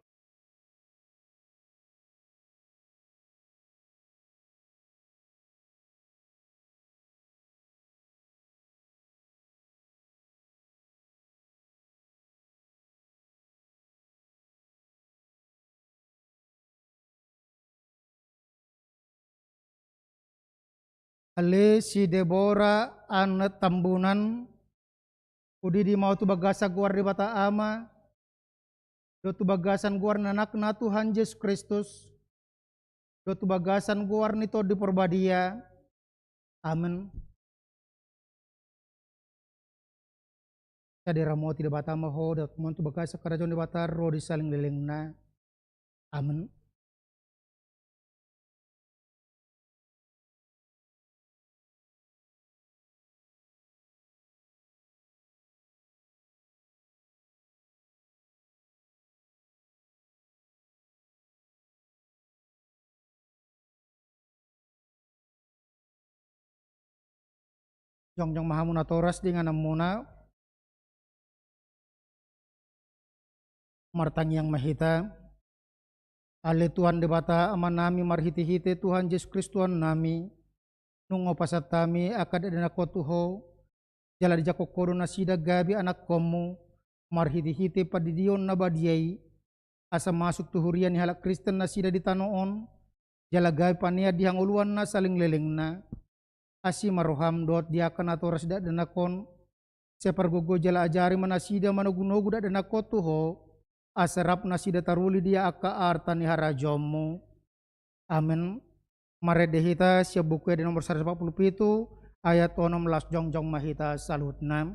Ale si Debora anak Tambunan, hudidi ma ho tu bagasan goar Debata Ama, dohot tu bagasan goar ni Anakna Tuhan Jesus Kristus, dohot tu bagasan goar ni Tondi Porbadia. Amen. Sai diramoti Debata ma ho, dohot mangan tu bagasan harajaon ni Debata, ro di salelenglelengna. Amen. Jongjong ma hamu natoras di ingananmuna. Martangiang ma hita. Ale Tuhan Debata Amanami, marhitehite Tuhan Jesus Kristus Tuhannami, nunga hupasahat hami angka dakdanakhon tu Ho, jala dijangkon Ho do nasida gabe anakkonmu, marhitehite pandidion na badia i, asa masuk tu huria ni halak Kristen nasida di tano on, jala gabe panean di hangoluan na salelenglelengna. Asi ma roham dohot di angka natoras dakdanak on, sai pargogoi jala ajari ma nasida manogunogu dakdanak on tu Ho, asa rap nasida taruli di angka arta ni harajaonmu. Amen. Marende hita sian Buku Ende nomor saratus opat pulu pitu, ayat onom, laos jongjong ma hita saluhutna.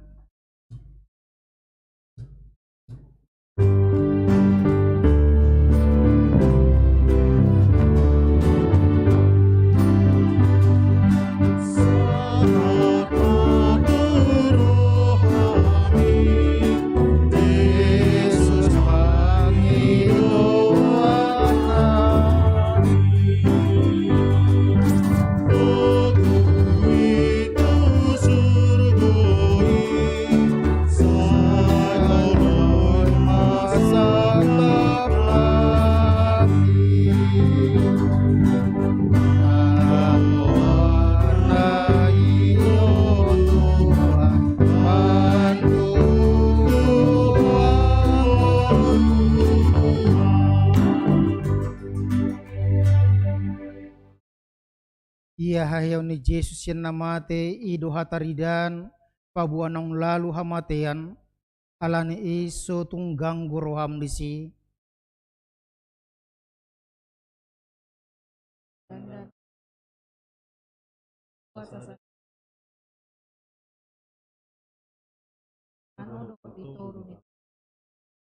Ia haheheon ni Jesus sian na mate, i do hataridaan, paboa naung lalu hamatean, alani i so tung ganggu roham disi.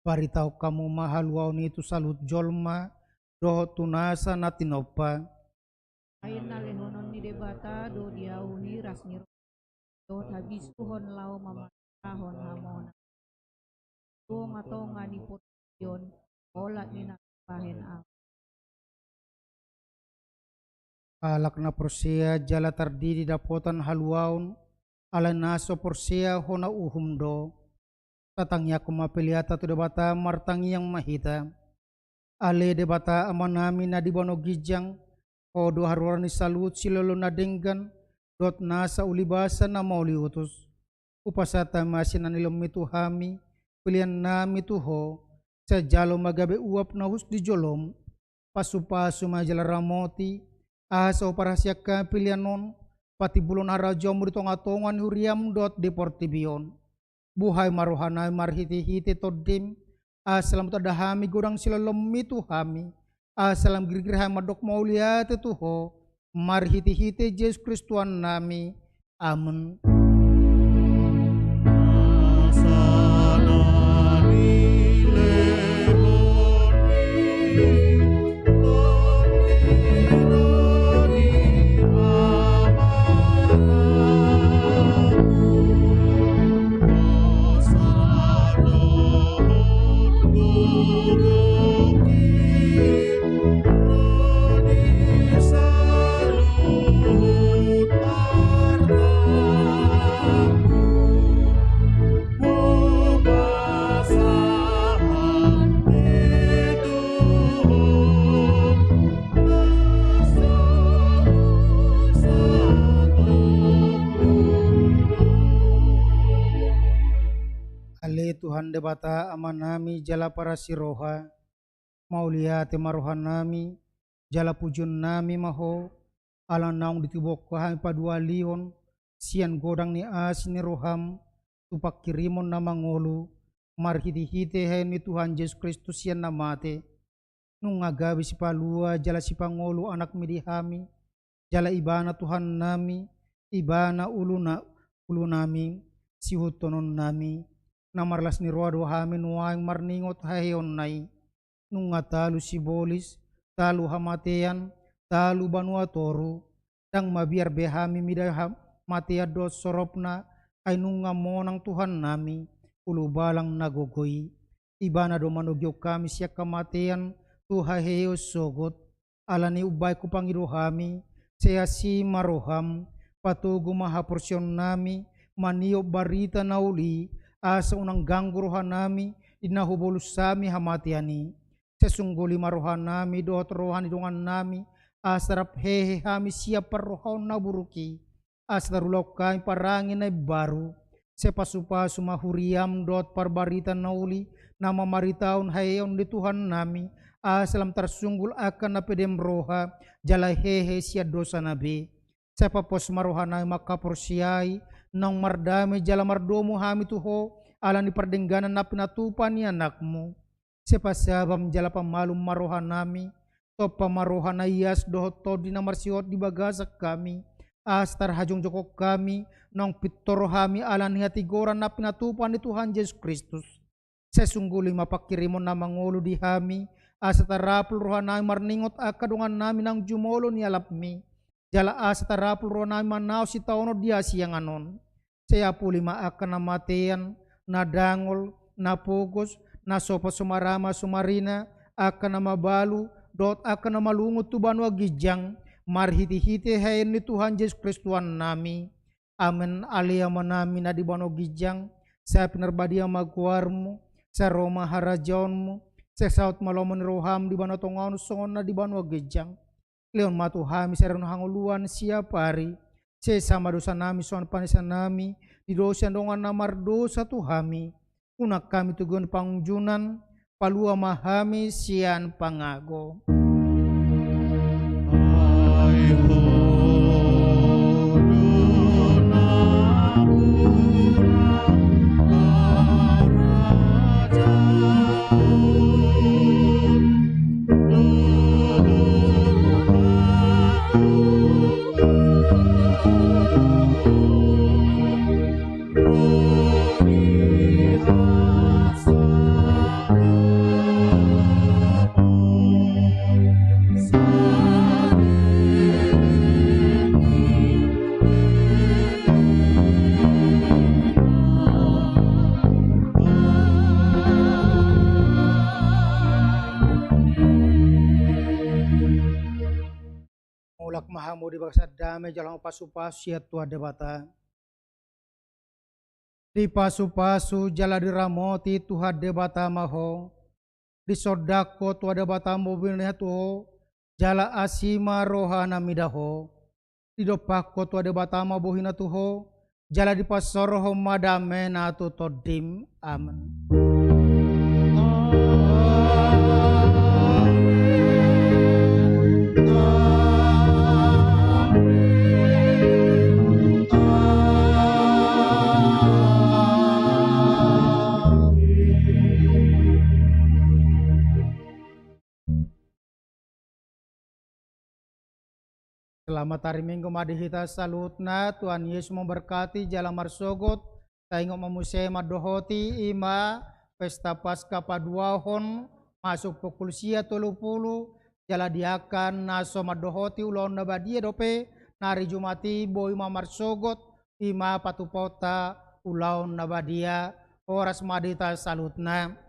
Paritahon hamu ma haluaon i tu saluhut jolma dohot tu nasa na tinompa. Ai na lehonon ni Debata do di ahu niras ni roha dohot habisuhon laho mamarhitehon hamuna. Tongatonga ni portibi on, holan ni na mambahen ahu. Halak na porsea jala tardidi dapotan haluaon, alai na so porsea hona uhum do. Tatangiangkon ma peleanta tu Debata, martangiang ma hita. Ale Debata Amanami na di banua ginjang, Ho do haroran ni saluhut silolo na denggan, dohot nasa ulibasa na mauliutus. Hupasahat hami asi na nilehonmi tu hami, pelean nami tu Ho, sai jalo ma gabe uap na hushus di jolom. Pasupasu ma jala ramoti, asa huparhaseang hami pelean on patimbulhon harajaonmu di tongatonga ni huriam dohot di portibi on. Buhai ma roha nami marhitehite Tondim, asa lam tanda hami godang silehonmi tu hami, asa lam girgir hami mandok mauliate tu Ho, marhitehite Jesus Kristus Tuhan nami. Amen. Ale Tuhan Debata Amanami jala parasi roha, mauliate ma rohanami, jala pujionnami ma Ho, ala naung ditibuhon Ho hami paduahalihon, sian godang ni asi ni roham, tu pangkirimon na mangolu, marhitehite haheon ni Tuhan Jesus Kristus sian na mate. Nunga gabe sipalua jala sipangolu anakmi di hami, jala Ibana Tuhannami, Ibana uluna, ulunami, siuhutonnami, na marlas ni roha do hami nuaeng marningot haheonna i. Nunga talu sibolis, talu hamatean, talu banua toru, ndang mabiar be hami mida ha-, matean dohot soropna, ai nunga monang Tuhannami, ulubalang na gogo i. Ibana do manogihon hami sian hamatean, tu haheheon sogot. Alani i umbahen hupangido hami, sai asi ma roham, patogu ma haporseaonnami, maniop barita na uli, asa unang ganggu rohanami, di na hubolus hami hamatean i. Sai sungguli ma rohanami, dohot roha ni dongannami, asa rap hehe hami sian parrohaon na buruk i. Asa tarulahon hami parange na imbaru, sai pasupasu ma huriam dohot parbarita na uli, na mamaritahon haheheon ni Tuhannami, asa lam tarsunggul angka na pedem roha, jala hehe sian dosana be. Sai papos ma rohanami mangkaporseai, naung mardame jala mardomu hami tu Ho, alani pardengganan na pinatupa ni Anakmu. Sai pasabam jala pamalum ma rohanami, tompa ma roha na ias dohot tondi na marsihot di bagasan hami, asa tarhajongjongkon hami, naung pintor hami alani hatigoran na pinatupa ni Tuhan Jesus Kristus. Sai sungguli ma pangkirimon na mangolu di hami, asa tarapul rohanami marningot angka dongannami naung jumolo nialapmi. Jala asa tarapul rohanami manaon sitaonon di hasiangan on. Sai apuli ma angka na matean, na dangol, na pogos, na so pasomarama somarina, angka na mabalu, dohot angka na malungun tu banua ginjang, marhitehite haheon ni Tuhan Jesus Kristus Tuhannami. Amen. Ale Amanami na di banua ginjang, sai pinarbadia ma goarmu, sai ro ma harajaonmu, sai saut ma lomo ni roham di banua tonga on songon na di banua ginjang. Lehon ma tu hami sadari on hangoluan siapari. Sesa ma dosanami songon panesanami di dosa ni dongan na mardosa tu hami. Unang hami togihon pangunjunan, palua ma hami sian pangago. Mulak ma hamu di bagasan dame jala pasupasu sian Tuhan Debata. Dipasupasu jala diramoti Tuhan Debata ma ho, disondangkon Tuhan Debata ma bohina tu ho, jala asi ma rohana mida ho. Didompakkon Tuhan Debata ma bohina tu ho, jala dipasaorhon ma damena tu tondim. Amen. Selamat hari Minggu ma di hita saluhutna. Tuhan Yesus memberkati jala marsogot. Taingot ma muse mandohoti, i ma pesta Paskah paduahon masuk pukul sia tolu pulu, jala di angka na so mandohoti ulaon na badia dope, na ari Jumat i boi ma marsogot, i ma patupaonta ulaon na badia. Horas ma di hita saluhutna.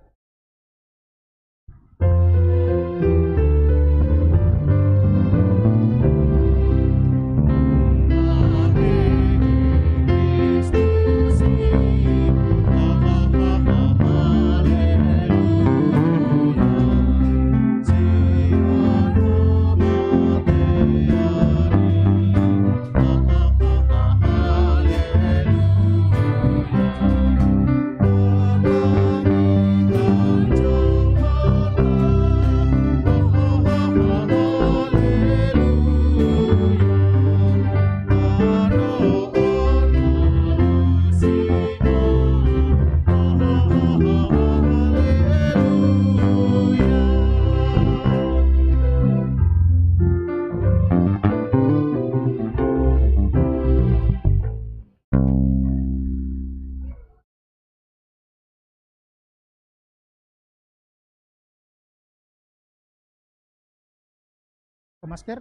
Pakai masker?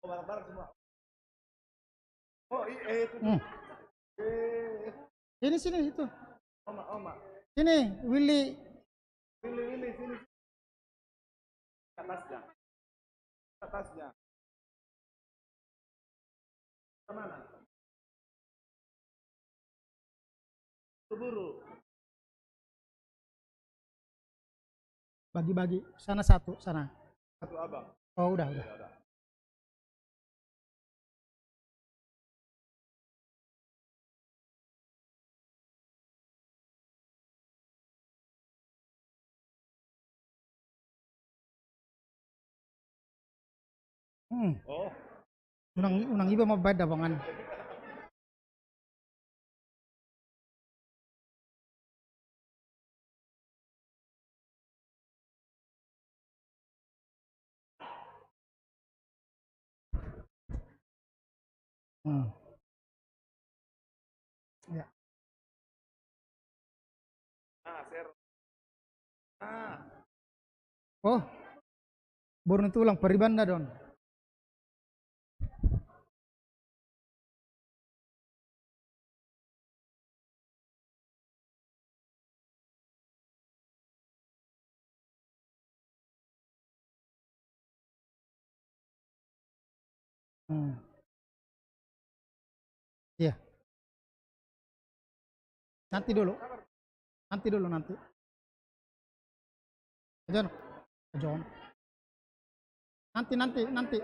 Oh, bareng-bareng semua. Oh, i-, eh, itu. Hmm. Eh. Sini, sini, itu. Oma, oma. Sini, Willy. Willy, Willy, sini. Atasnya. Atasnya. Kemana? Keburu. Bagi-bagi. Sana satu, sana. Satu abang. Oh, udah, udah. Udah, udah. Hmm. Oh. Unang, unang iba mambaen dabangan. Hmm. Ya. Ah, share. Ah. Oh. Baru nanti ulang paribanna don. Hmm. Iya. Nanti dulu. Nanti dulu, nanti. Ajon. Ajon. Nanti, nanti, nanti.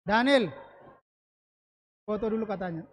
Daniel, foto dulu katanya.